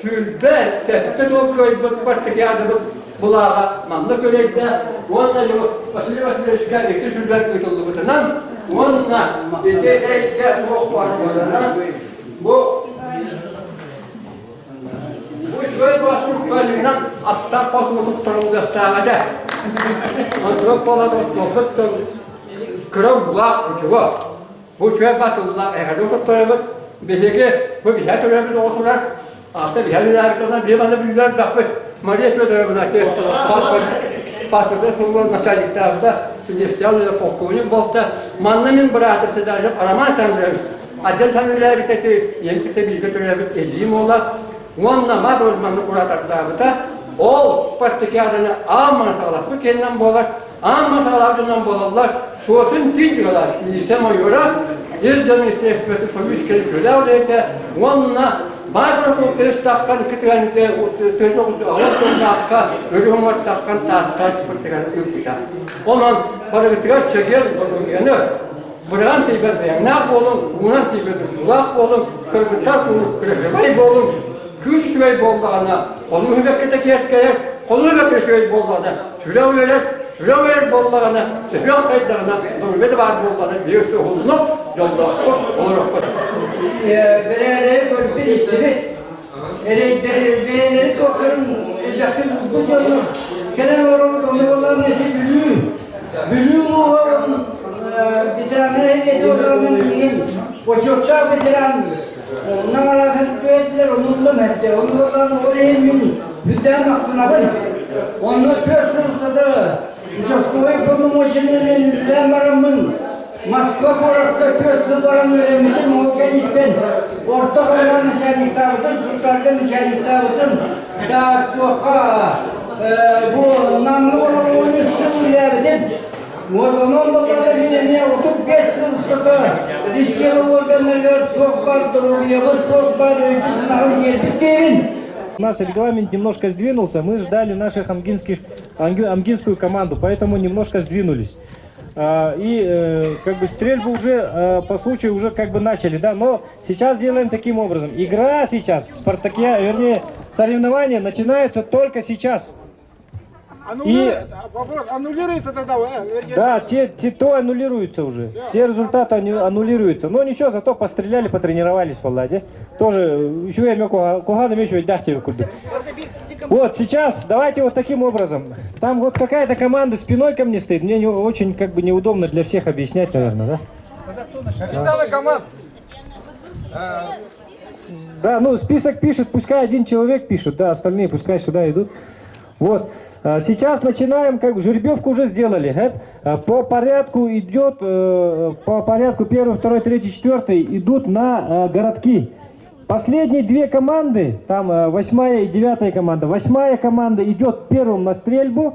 27 тыл кыайбыт спартакиадабыт былааҕа манна күрэйдэ уонна Василий Васильевичка ити сүлбэн ыытыллыбытынан уонна ити эйгэ туох баар бу Үчүгэй бассуруккалыынан астаах хос мутуктарыллыахтаах этэ. Онтон буолан остуолбут кыра уулаах учуга. Бу үчүгэй батыллаах эһэри туттарабыт. Биһиги бу биһэ төрөөбүт оҕотугар аата биһэ үлээбит биһи баны бүүлэр бахпыт Мария Федоровна паспорт паспорта сыллар начальниктаабыта силиэстийэ полковник буолта. Манна мин быраатым Седалев Роман Александрович Отдел саныылаабыт эти, ийэм кытта бииргэ төрөөбүт эдьиийим уола уонна мас маннык уратардаабыта. Ол спартакиаданы аан маҥан саҕаласпыт киһинэн буолар, аан маҥан саҕалаабытынан буолаллар Суосун Тин Николаевич милиция майора, ис дьон министерствотын көмүс кэлэ үлэһитэ уонна Баатыр Кырыстаахтан икки тыһыынча 908 сыллаахха өрүһү уҥуортахтан таастаах спартакиада ыыппыта. Онон барыгытыгар чэгиэн доруобуйаны, Быраан тиийбэт бэйэҥнээх буолуҥ, уунан тиийбэт уулаах буолуҥ, кыргыттар куруук кыраһыабай буолуҥ, күүс үчүгэй буоллаҕына, хонуу үбэккэтэ киэркэйэр, хонуу үбэккэ үчүгэй буоллаҕына, сүрэх үөрэр, сүрэх үөрэр буоллаҕына, сүһүөх хайдаҕына, доруобуйа да баар буоллаҕына, биир уһуннук, дьоллоохтук олоруохпут. Бэрээдэги көрбүт истибит, эрэйдэрин туохтарын элбэхтик булбут дьоннор кэлэн олоробут, ону буоллаҕына ити Бүлүү, Бүлүү улууһа ветераннар эйгэтэ олоронун билигин бочуоттаах ветеран наҕараадатын түһэрдилэр, умуллум эрдэ. Ону буоллаҕына ол иһин мин үрдээн махтанабын. Онно 4 сыл устата участковай полномочиянан үлэлээн бараммын Москва куоракка 4 сыл баран үөрэммитим, ол кэнниттэн орто халлаан начальниктаабытым, Сунтаарга начальниктаабытым, да туохха бу Намҥа олорон 13 сыл үлэлээбитим. Вот онон боллоҕо мин эмиэ 35 сыл устата ис дьыала органнарыгар туох баар доруобуйабын, туох баар өйбүн-санаабын биэрбит киһибин. У нас регламент немножко сдвинулся, мы ждали наших амгинских, амгинскую команду, поэтому немножко сдвинулись. И как бы стрельбу уже по случаю уже как бы начали, да, но сейчас делаем таким образом. Игра сейчас, Спартакия, вернее, соревнования начинаются только сейчас. И вопрос, аннулируется тогда? Да, те то аннулируются уже. Те результаты аннулируются. Но ничего, зато постреляли, потренировались, Владе. Тоже, еще я куһаҕан еще дяхте Вот, сейчас давайте вот таким образом. Там вот какая-то команда спиной ко мне стоит. Мне не, очень как бы неудобно для всех объяснять, наверное, да? Капитаны команд. Да, ну список пишет, пускай один человек пишет, да, остальные пускай сюда идут. Вот. Сейчас начинаем, как жеребьевку уже сделали. По порядку идет, по порядку первый, второй, третий, четвертый идут на городки. Последние две команды, там восьмая и девятая команда. Восьмая команда идет первым на стрельбу,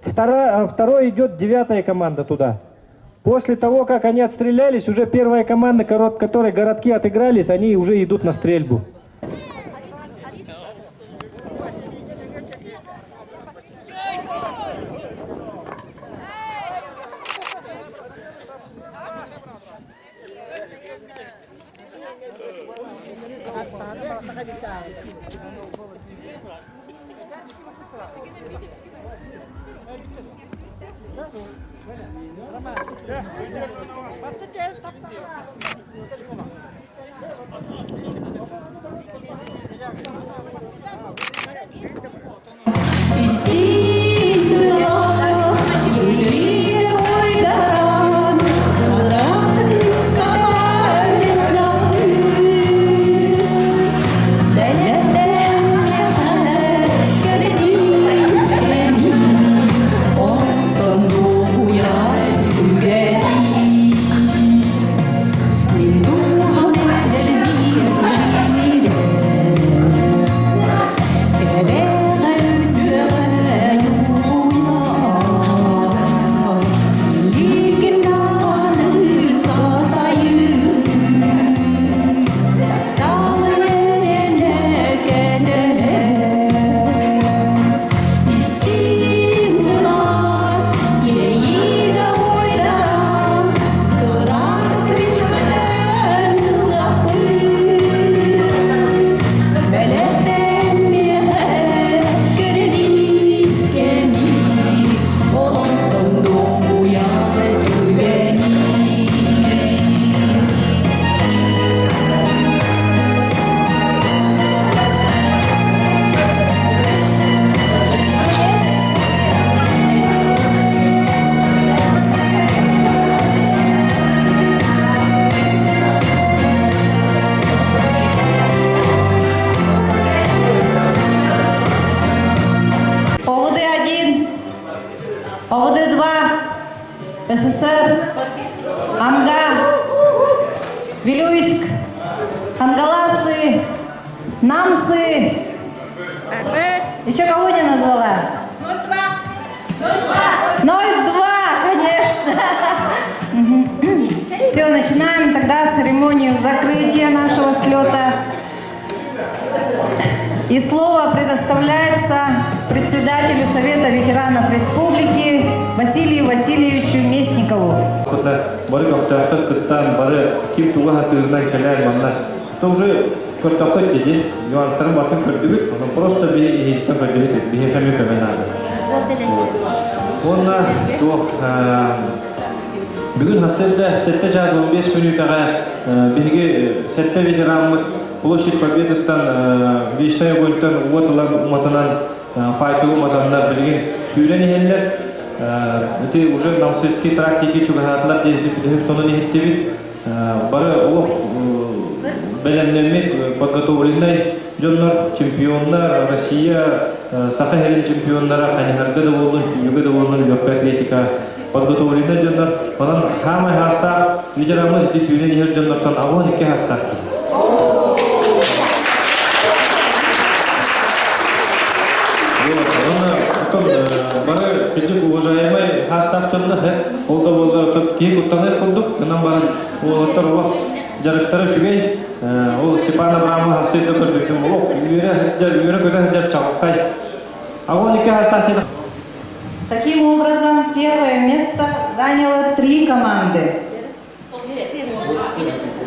второй идет девятая команда туда. После того, как они отстрелялись, уже первая команда, которой городки отыгрались, они уже идут на стрельбу. СССР, Амга, Вилюйск, Хангаласы, Намцы. Еще кого не назвала? 02. 02, конечно. Все, начинаем тогда церемонию закрытия нашего слета. И слово предоставляется председателю Совета ветеранов Республики Василию Васильевичу Местникову. Бары көхтөөхтөр кыттан, бары ким туга хатыырынан кэлэн манна. То уже көртөххө дии, нюанстарын батын көрдүгүт, ону просто би иһиттэн көрдүгүт, биһиэхэ эмиэ көмө наада. Уонна туох бүгүн сарсыарда сэттэ чаас 15 мүнүүтэҕэ биһиги сэттэ ветераммыт Площадь Победыттан Вечный огоньтан уот ылан уматынан факел уматаннар билигин сүүрэн иһэллэр. Ити уже Намсыский тракт диэки чугаһаатылар диэн сонун иһиттибит. Бары олох бэлэмнэммит подготовленный дьоннор, чемпионнар, Россия, Саха сирин чемпионнара, хайыһарга да буоллун, сүүрүүгэ да буоллун, легкая атлетика подготовленный дьоннор. Онон хаамай хаастаах ветераммыт ити сүүрэн иһэр дьоннортон 62 хаастаах киһи. Вот, бары кырдьык уважаемый хаастаах дьоннор, ол да буоллар киһи куттаныах курдук, гынан баран уолаттар олох дьарыктара үчүгэй. Ол Степан Абрамов сарсыарда көрбүтүм олох үөрэ сылдьар, үөрэ-көтө сылдьар чаҕылхай. 82 хаастаах дьон. Таким образом, первое место заняло три команды.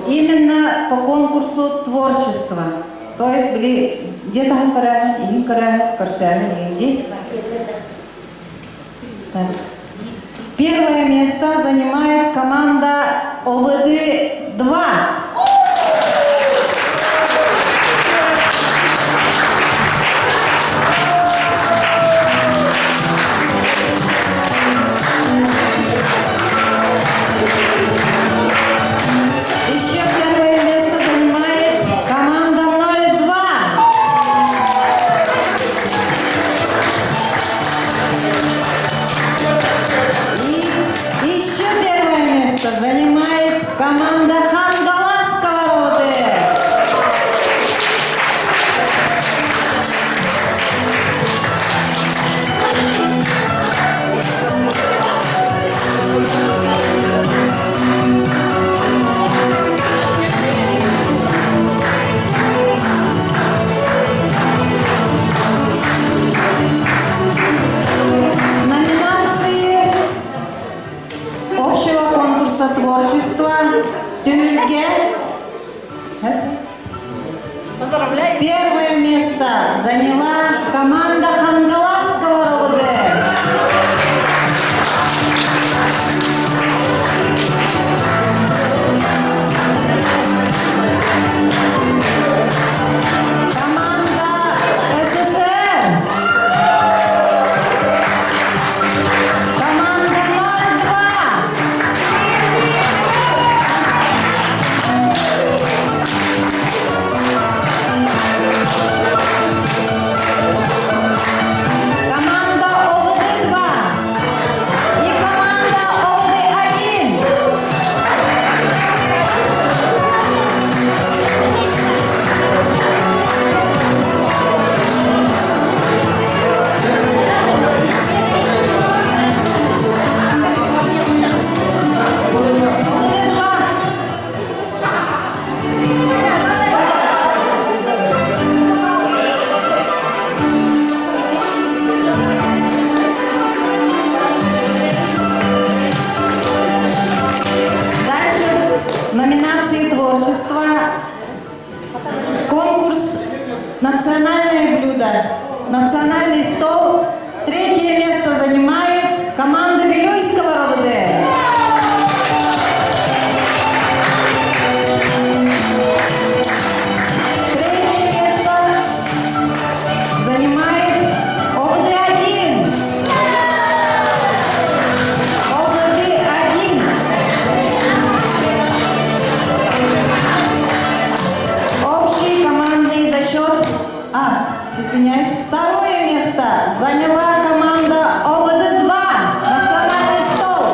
Именно по конкурсу творчества. То есть были где-то көрөмүн, иһин көрөмүн, көрсөөмүн иһинди. Так. Первое место занимает команда ОВД-2. Еще первое место занимает команда 02. И еще первое место занимает команда Хангаласского РОВД. Номинации общего конкурса творчества «Түһүлгэ». Первое место заняла команда Хангаласского РОВД. Команда СССР. Команда 02. Команда ОВД-2 и команда ОВД-1. ОВД-2. Дальше в номинации творчества конкурс «Национальное блюдо». Национальный стол. Третье место занимает команда Вилюйского РОВД. Третье место занимает ОВД-1. ОВД-1. Общий командный зачет. А, извиняюсь. Второе место заняла команда ОВД-2. Национальный стол.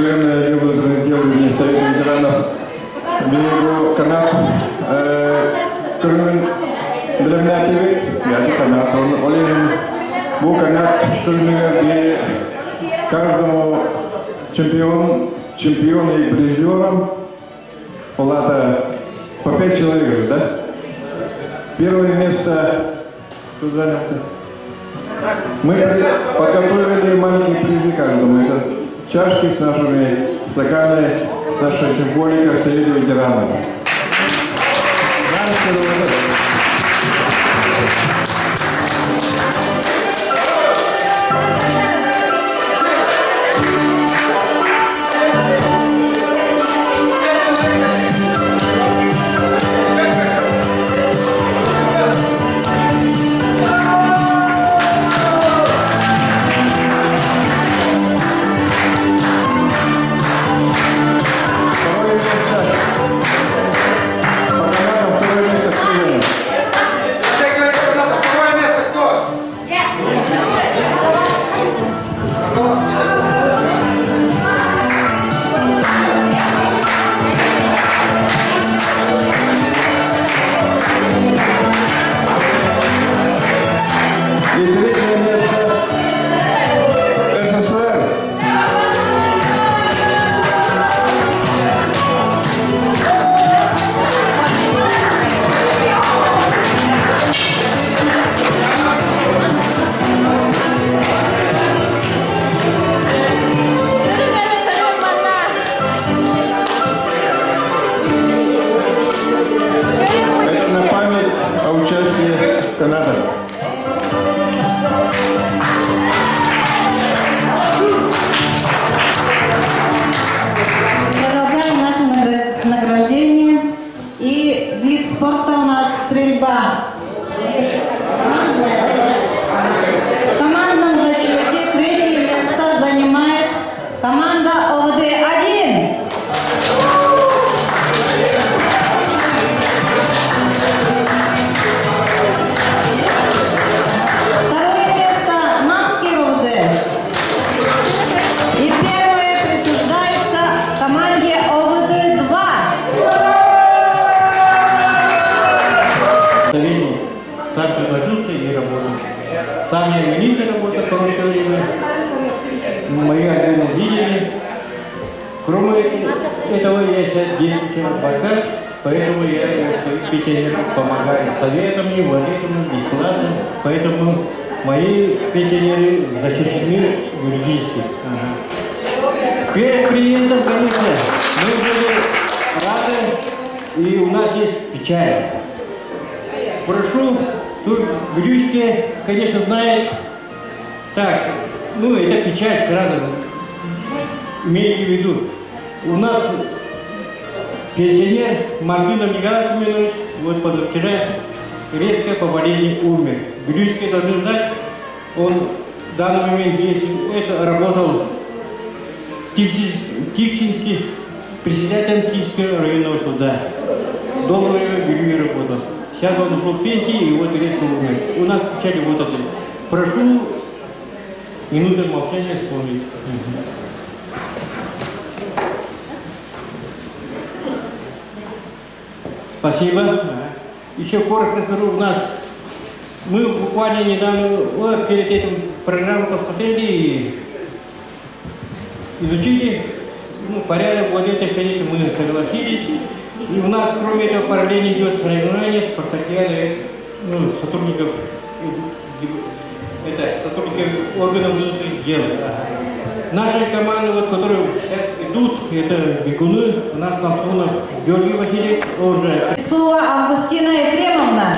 Районный отдел внутренних дел имени Совета ветеранов Биһиги канат көрүҥүн бэлэмнээтибит. Яти канат. Ол иһин бу канат көрүҥүгэр би каждому чемпион, чемпион и призерам Палата по пять человек, да? Первое место кто занял-то? Мы подготовили маленькие призы каждому. Это чашки с нашими стаканами, с нашей символикой Совета ветеранов. Второе место. По канатам второе место кто занял? Второе место кто? И третье место СССР. Это на память о участии в канатах. Продолжаем наше награждение. И вид спорта у нас стрельба. В командном зачете третье место занимает команда ОВД-1. Второе место Намский РОВД. И первое присуждается команде ОВД-2. Советник сам предложился и работал. Сам я в милиции работал короткое время. Мои отделы видели. Кроме этого, я сейчас действующий адвокат, поэтому я своим пенсионерам помогаю советами, вот этому, бесплатно. Поэтому мои пенсионеры защищены юридически. Ага. Перед приездом, конечно, мы были рады, и у нас есть печаль. Прошу, тут Грючки, конечно, знает. Так, ну это печаль сразу. Имейте в виду. У нас пенсионер Мартынов Николай Семенович, вот позавчера резко по болезни умер. Грючки должны знать, он в данный момент есть, это работал Тиксинский, председателем Тиксинского районного суда. Долгое время в Бельвии работал. Сейчас он ушел в пенсию и вот резко умер. У нас в печати вот это. Прошу минуты молчания вспомнить. Спасибо. Еще коротко скажу, у нас мы буквально недавно вот, перед этим программу посмотрели и изучили ну, порядок вот это, конечно, мы согласились. И у нас, кроме этого, параллельно идет соревнование, спартакиада, ну, сотрудников, это, сотрудников органов внутренних дел. Ага. Наши команды, вот, которые идут, это бегуны, у нас Самсонов Георгий Васильевич, он же Сува Августина Ефремовна.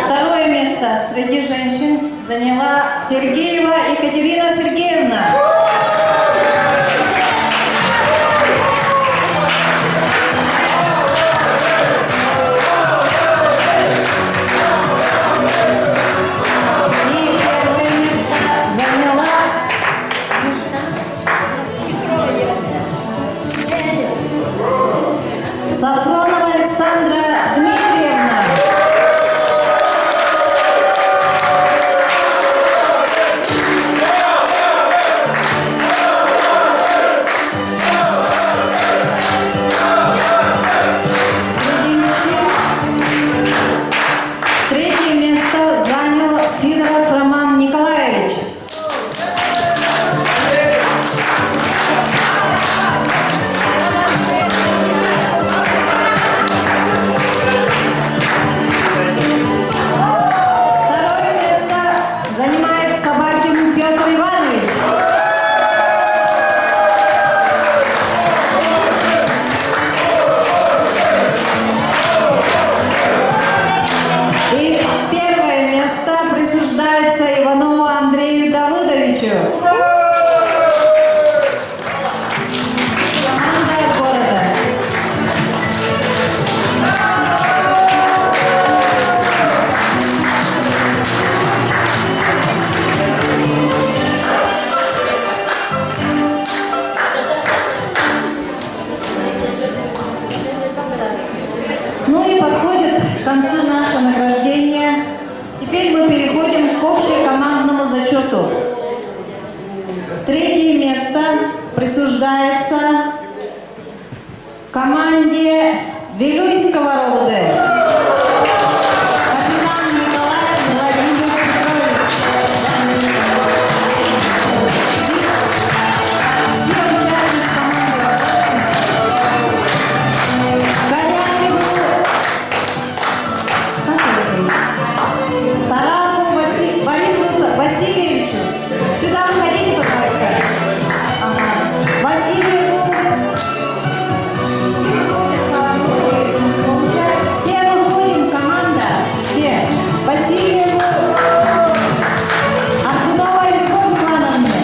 Второе место среди женщин заняла Сергеева Екатерина Сергеевна. Теперь мы переходим к общекомандному зачету. Третье место присуждается команде Вилюйского РОВД. Капитан Николаев Владимир Петрович. Все участники команды. Корякину как его зовут? Тарасу Борису Васильевичу. Сюда выходите, пожалуйста. Ага. Васильеву. Все выходим, команда. Все. Васильеву. Аркуновой Любовь Ивановне.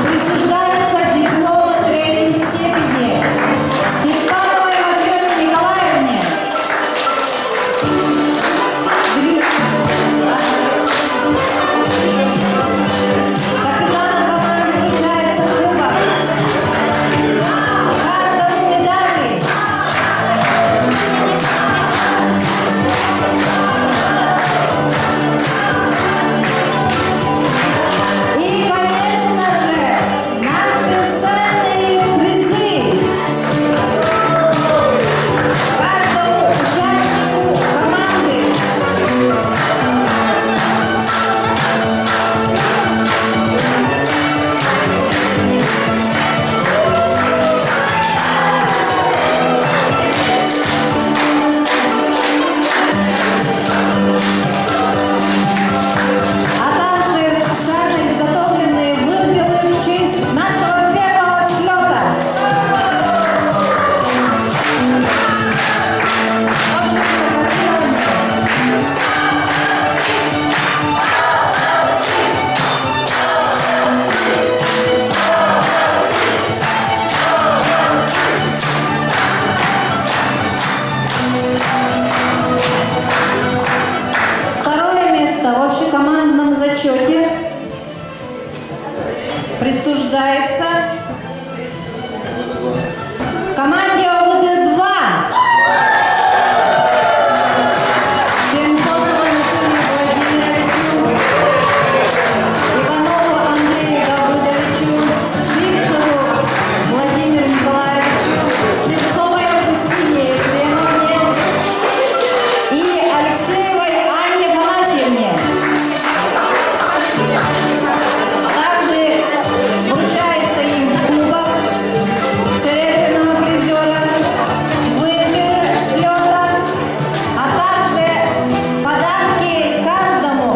Присуждаются дипломы третьей степени. Степановой Матрёне Николаевне. Брюс. Капитану команды вручается кубок. Каждому медали. И, конечно же, наши ценные призы. Каждому участнику команды. А также специально изготовленные вымпелы в честь нашего первого слета. В общем-то, картина. Второе место в общекомандном зачете присуждается команде ОВД-2. Черенкосову Анатолию Владимировичу, Иванову Андрею Давыдовичу, Сивцеву Владимиру Николаевичу, Слепцовой Августине Ефремовне и Алексеевой Анне Афанасьевне. Также вручается им кубок серебряного призера, вымпел слета, а также подарки каждому.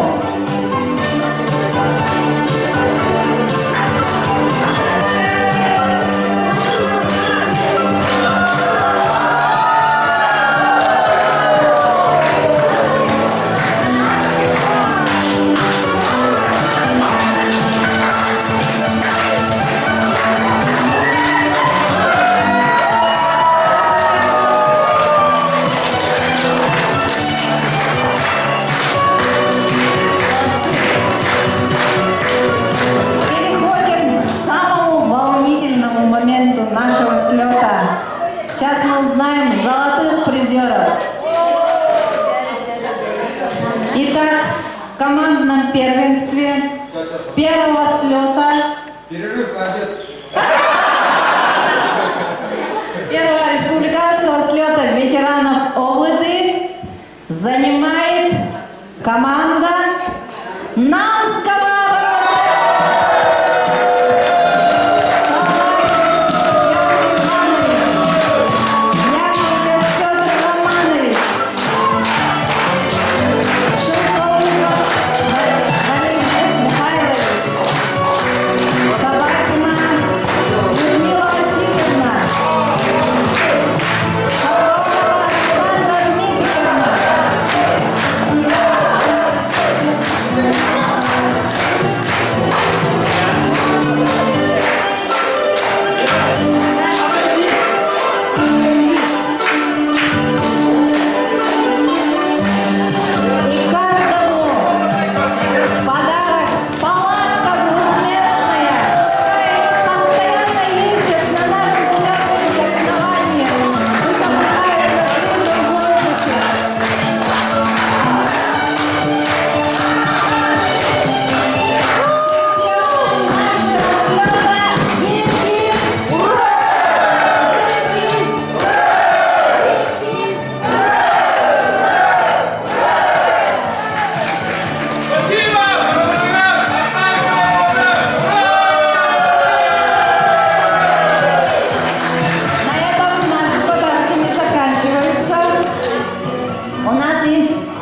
Молодцы. Переходим к самому волнительному моменту нашего слета. Сейчас мы узнаем золотых призеров. Итак, в командном первенстве первого слета Перерыв на обед. Первого республиканского слета ветеранов ОВД занимает команда Намского РОВД. Собакин Петр Иванович, Яковлев Петр Романович, Шелковников Валерий Михайлович, Собакина.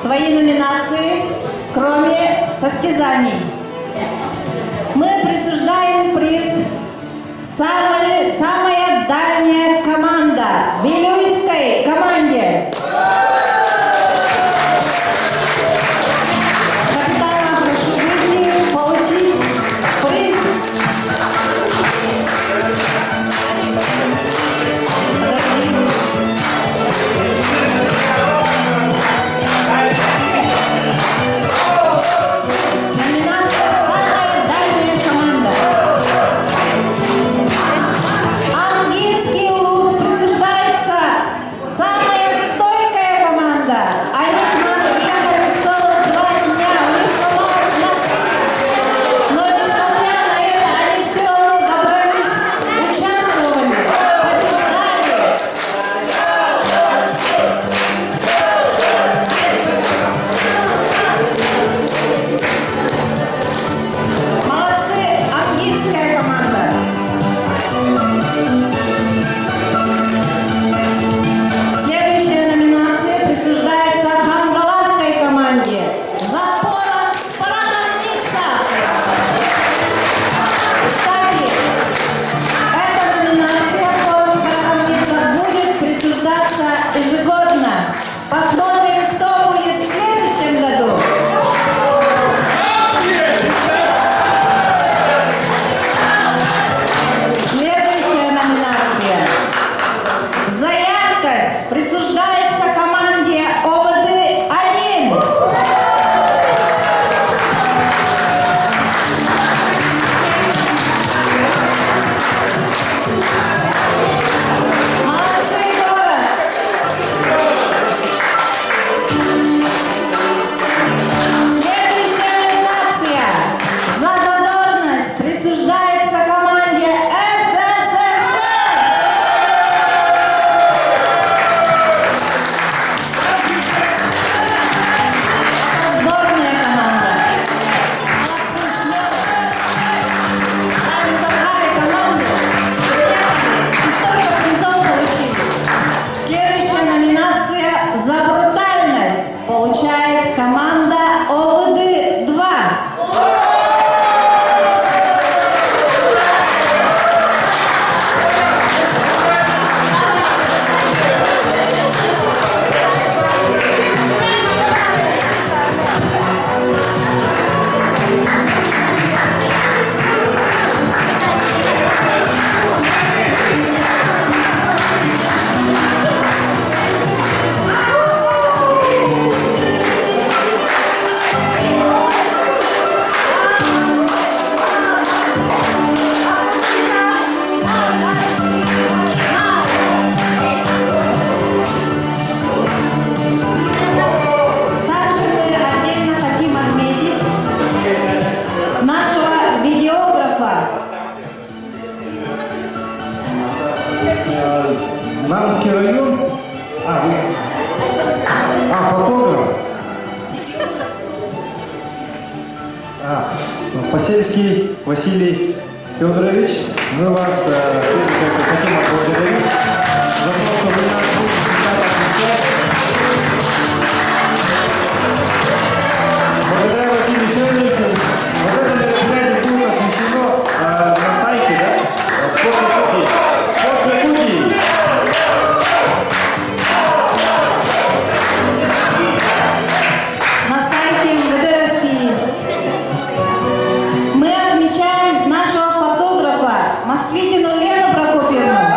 свои номинации, кроме состязаний. Мы присуждаем приз «Самая, самая дальняя команда» Вилюйской команде. Капитана прошу выйти, получить приз. Подожди. Номинация «Самая дальняя команда». Амгинский улус присуждается самая стойкая команда. Они к нам ехали 42 дня, у них сломалась машина. Но несмотря на это, они все равно добрались, участвовали, побеждали. Молодцы, Амгинская команда. Следующая номинация присуждается Хангаласской команде. За порох Пороховница. Кстати, эта номинация «Порох Пороховница» будет присуждаться ежегодно. Посмотрим, кто будет в следующем году. Следующая номинация. За яркость присуждается команде ОВД-1. Молодцы, город! Следующая номинация за задорность присуждается команде СССР. Это сборная команда. Молодцы, смело. Сами собрали команду, приехали и столько призов получили. Следующая номинация за брутальность получает команда ОВД-2. Также мы отдельно хотим отметить нашего видеографа. Намский район. А, вы... а фотограф. А, Посельский Василий Федорович, мы вас тоже как бы хотим отблагодарить за то, что вы нас будете всегда посещать. Благодаря Василию Федоровичу вот это мероприятие будет освещено на сайте, да? Спорт Якутии. Спорт Якутии. на сайте МВД России. Мы отмечаем нашего фотографа Москвитину Лену Прокопьевну.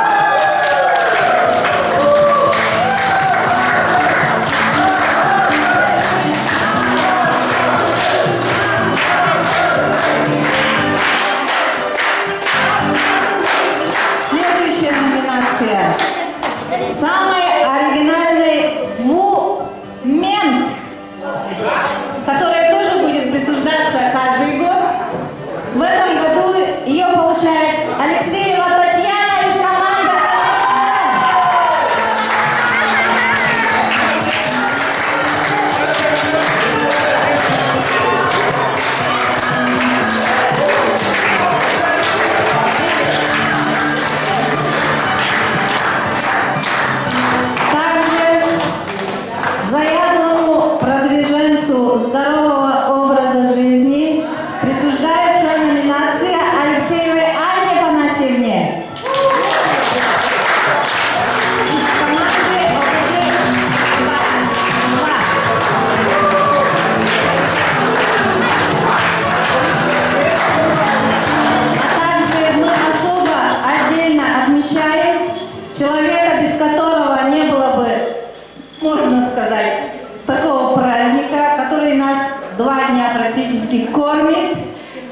такого праздника, который нас два дня практически кормит,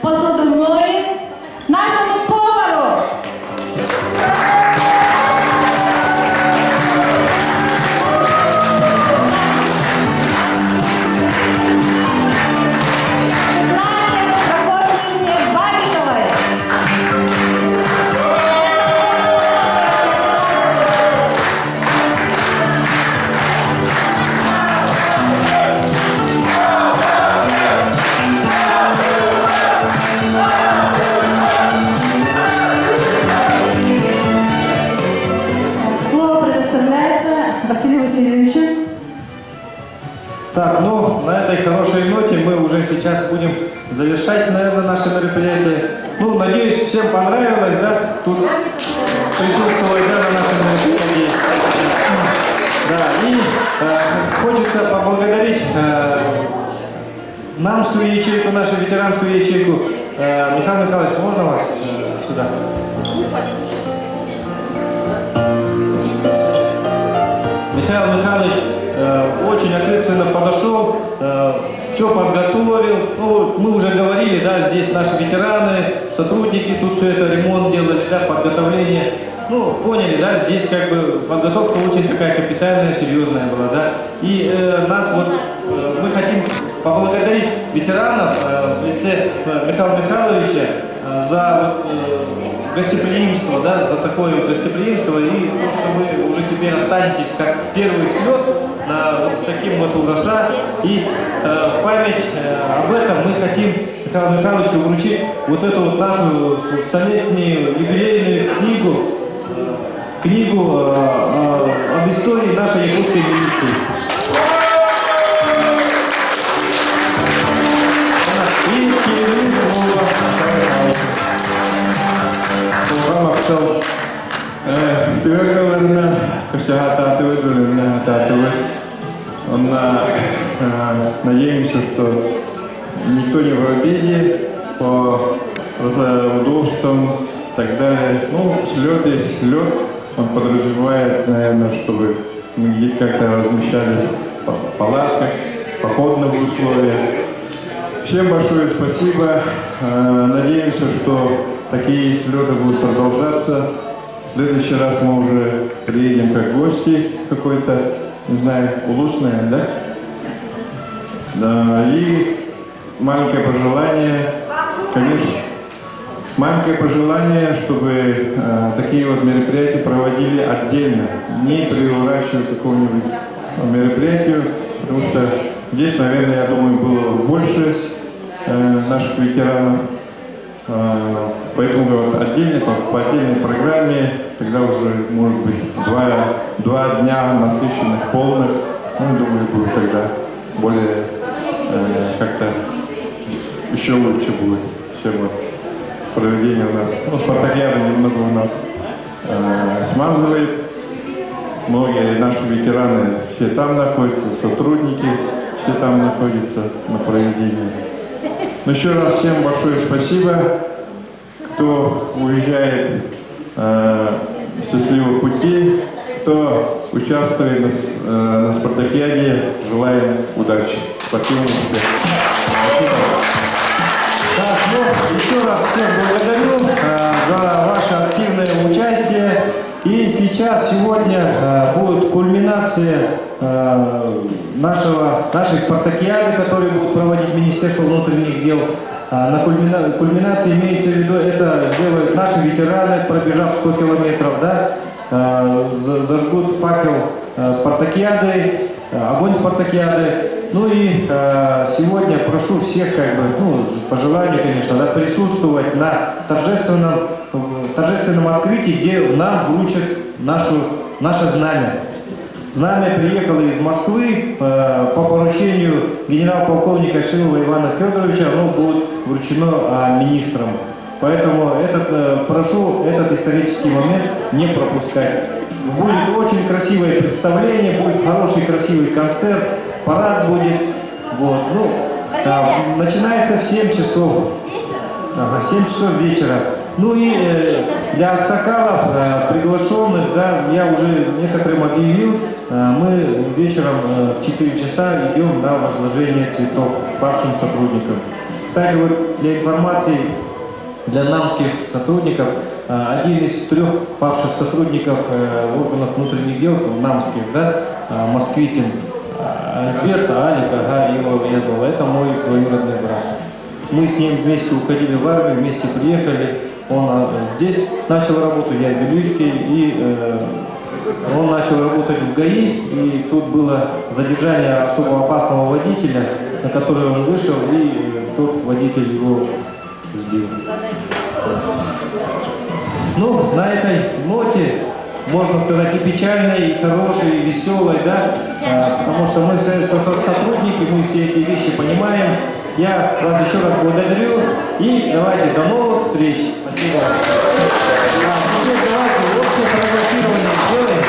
посуду моет, нашему повару! Светлане Прокопьевне Бабиковой! Слово предоставляется Василию Васильевичу. Так, ну, на этой хорошей ноте мы уже сейчас будем завершать, наверное, наше мероприятие. Ну, надеюсь, всем понравилось, да, тут присутствовать, да, на нашем мероприятии. Да, и хочется поблагодарить Намскую ячейку, нашу ветеранскую ячейку. Михаил Михайлович, можно вас сюда? Михаил Михайлович очень ответственно подошел, все подготовил. Ну, мы уже говорили, да, здесь наши ветераны, сотрудники тут все это ремонт делали, да, подготовление. Ну, поняли, да, здесь как бы подготовка очень такая капитальная, серьезная была, да. И нас вот, мы хотим поблагодарить ветеранов в лице Михаила Михайловича за вот, гостеприимство, да, за такое вот гостеприимство и то, что вы уже теперь останетесь как первый слет на, вот с таким вот урожа. И в память об этом мы хотим Михаилу Михайловичу вручить вот эту вот нашу столетнюю юбилейную книгу об истории нашей якутской милиции. И передаю слово Михаилу Михайловичу. Махтал. Түөкөлөрүнө көсөһатаатыбыт, бөлүнө хатаатыбыт. Онно надеемся, что никто не в обиде по удобствам и так далее. Ну, слет есть слет. Он подразумевает, наверное, чтобы мы где как-то размещались в палатках, в походных условиях. Всем большое спасибо. Надеемся, что такие слеты будут продолжаться. В следующий раз мы уже приедем как гости какой-то, не знаю, улус, наверное, да? Да, и маленькое пожелание, конечно, маленькое пожелание, чтобы такие вот мероприятия проводили отдельно, не приурачивая какому-нибудь мероприятию, потому что здесь, наверное, я думаю, было больше наших ветеранов. Поэтому вот отдельно, по отдельной программе, тогда уже, может быть, 2 дня насыщенных, полных, ну, думаю, будет тогда более как-то еще лучше будет, чем вот проведение у нас. Ну, спартакиада немного у нас смазывает. Многие наши ветераны все там находятся, сотрудники все там находятся на проведении. Ну, еще раз всем большое спасибо, кто уезжает счастливого пути, кто участвует на спартакиаде, желаем удачи. Спасибо. Спасибо. Так, ну, еще раз всех благодарю за ваше активное участие. И сейчас, сегодня будет кульминация нашей спартакиады, которую будет проводить Министерство внутренних дел. На кульминации имеется в виду, это сделают наши ветераны, пробежав 100 километров, да, зажгут факел спартакиады, огонь спартакиады. Ну и сегодня прошу всех, как бы, ну, по желанию, конечно, да, присутствовать на торжественном открытии, где нам вручат наше знамя. Знамя приехало из Москвы по поручению генерал-полковника Шилова Ивана Федоровича, оно будет вручено министрам. Поэтому прошу этот исторический момент не пропускать. Будет очень красивое представление, будет хороший красивый концерт, парад будет. Вот. Ну, начинается в 7 часов. Ага, 7 часов вечера. Ну и для аксакалов, приглашенных, да, я уже некоторым объявил, Мы вечером в 4 часа идем на возложение цветов павшим сотрудникам. Кстати, вот для информации для намских сотрудников, один из трех павших сотрудников органов внутренних дел, намских, да, Москвитин, Альберт, Алик, ага, его я звал, это мой двоюродный брат. Мы с ним вместе уходили в армию, вместе приехали. Он здесь начал работу, я в Вилюйске, и он начал работать в ГАИ, и тут было задержание особо опасного водителя, на который он вышел, и тот водитель его сбил. Ну, на этой ноте, можно сказать, и печальной, и хорошей, и веселой, да, потому что мы все сотрудники, мы все эти вещи понимаем. Я вас еще раз благодарю, и давайте до новых встреч. Спасибо. А теперь давайте общее фотографирование сделаем.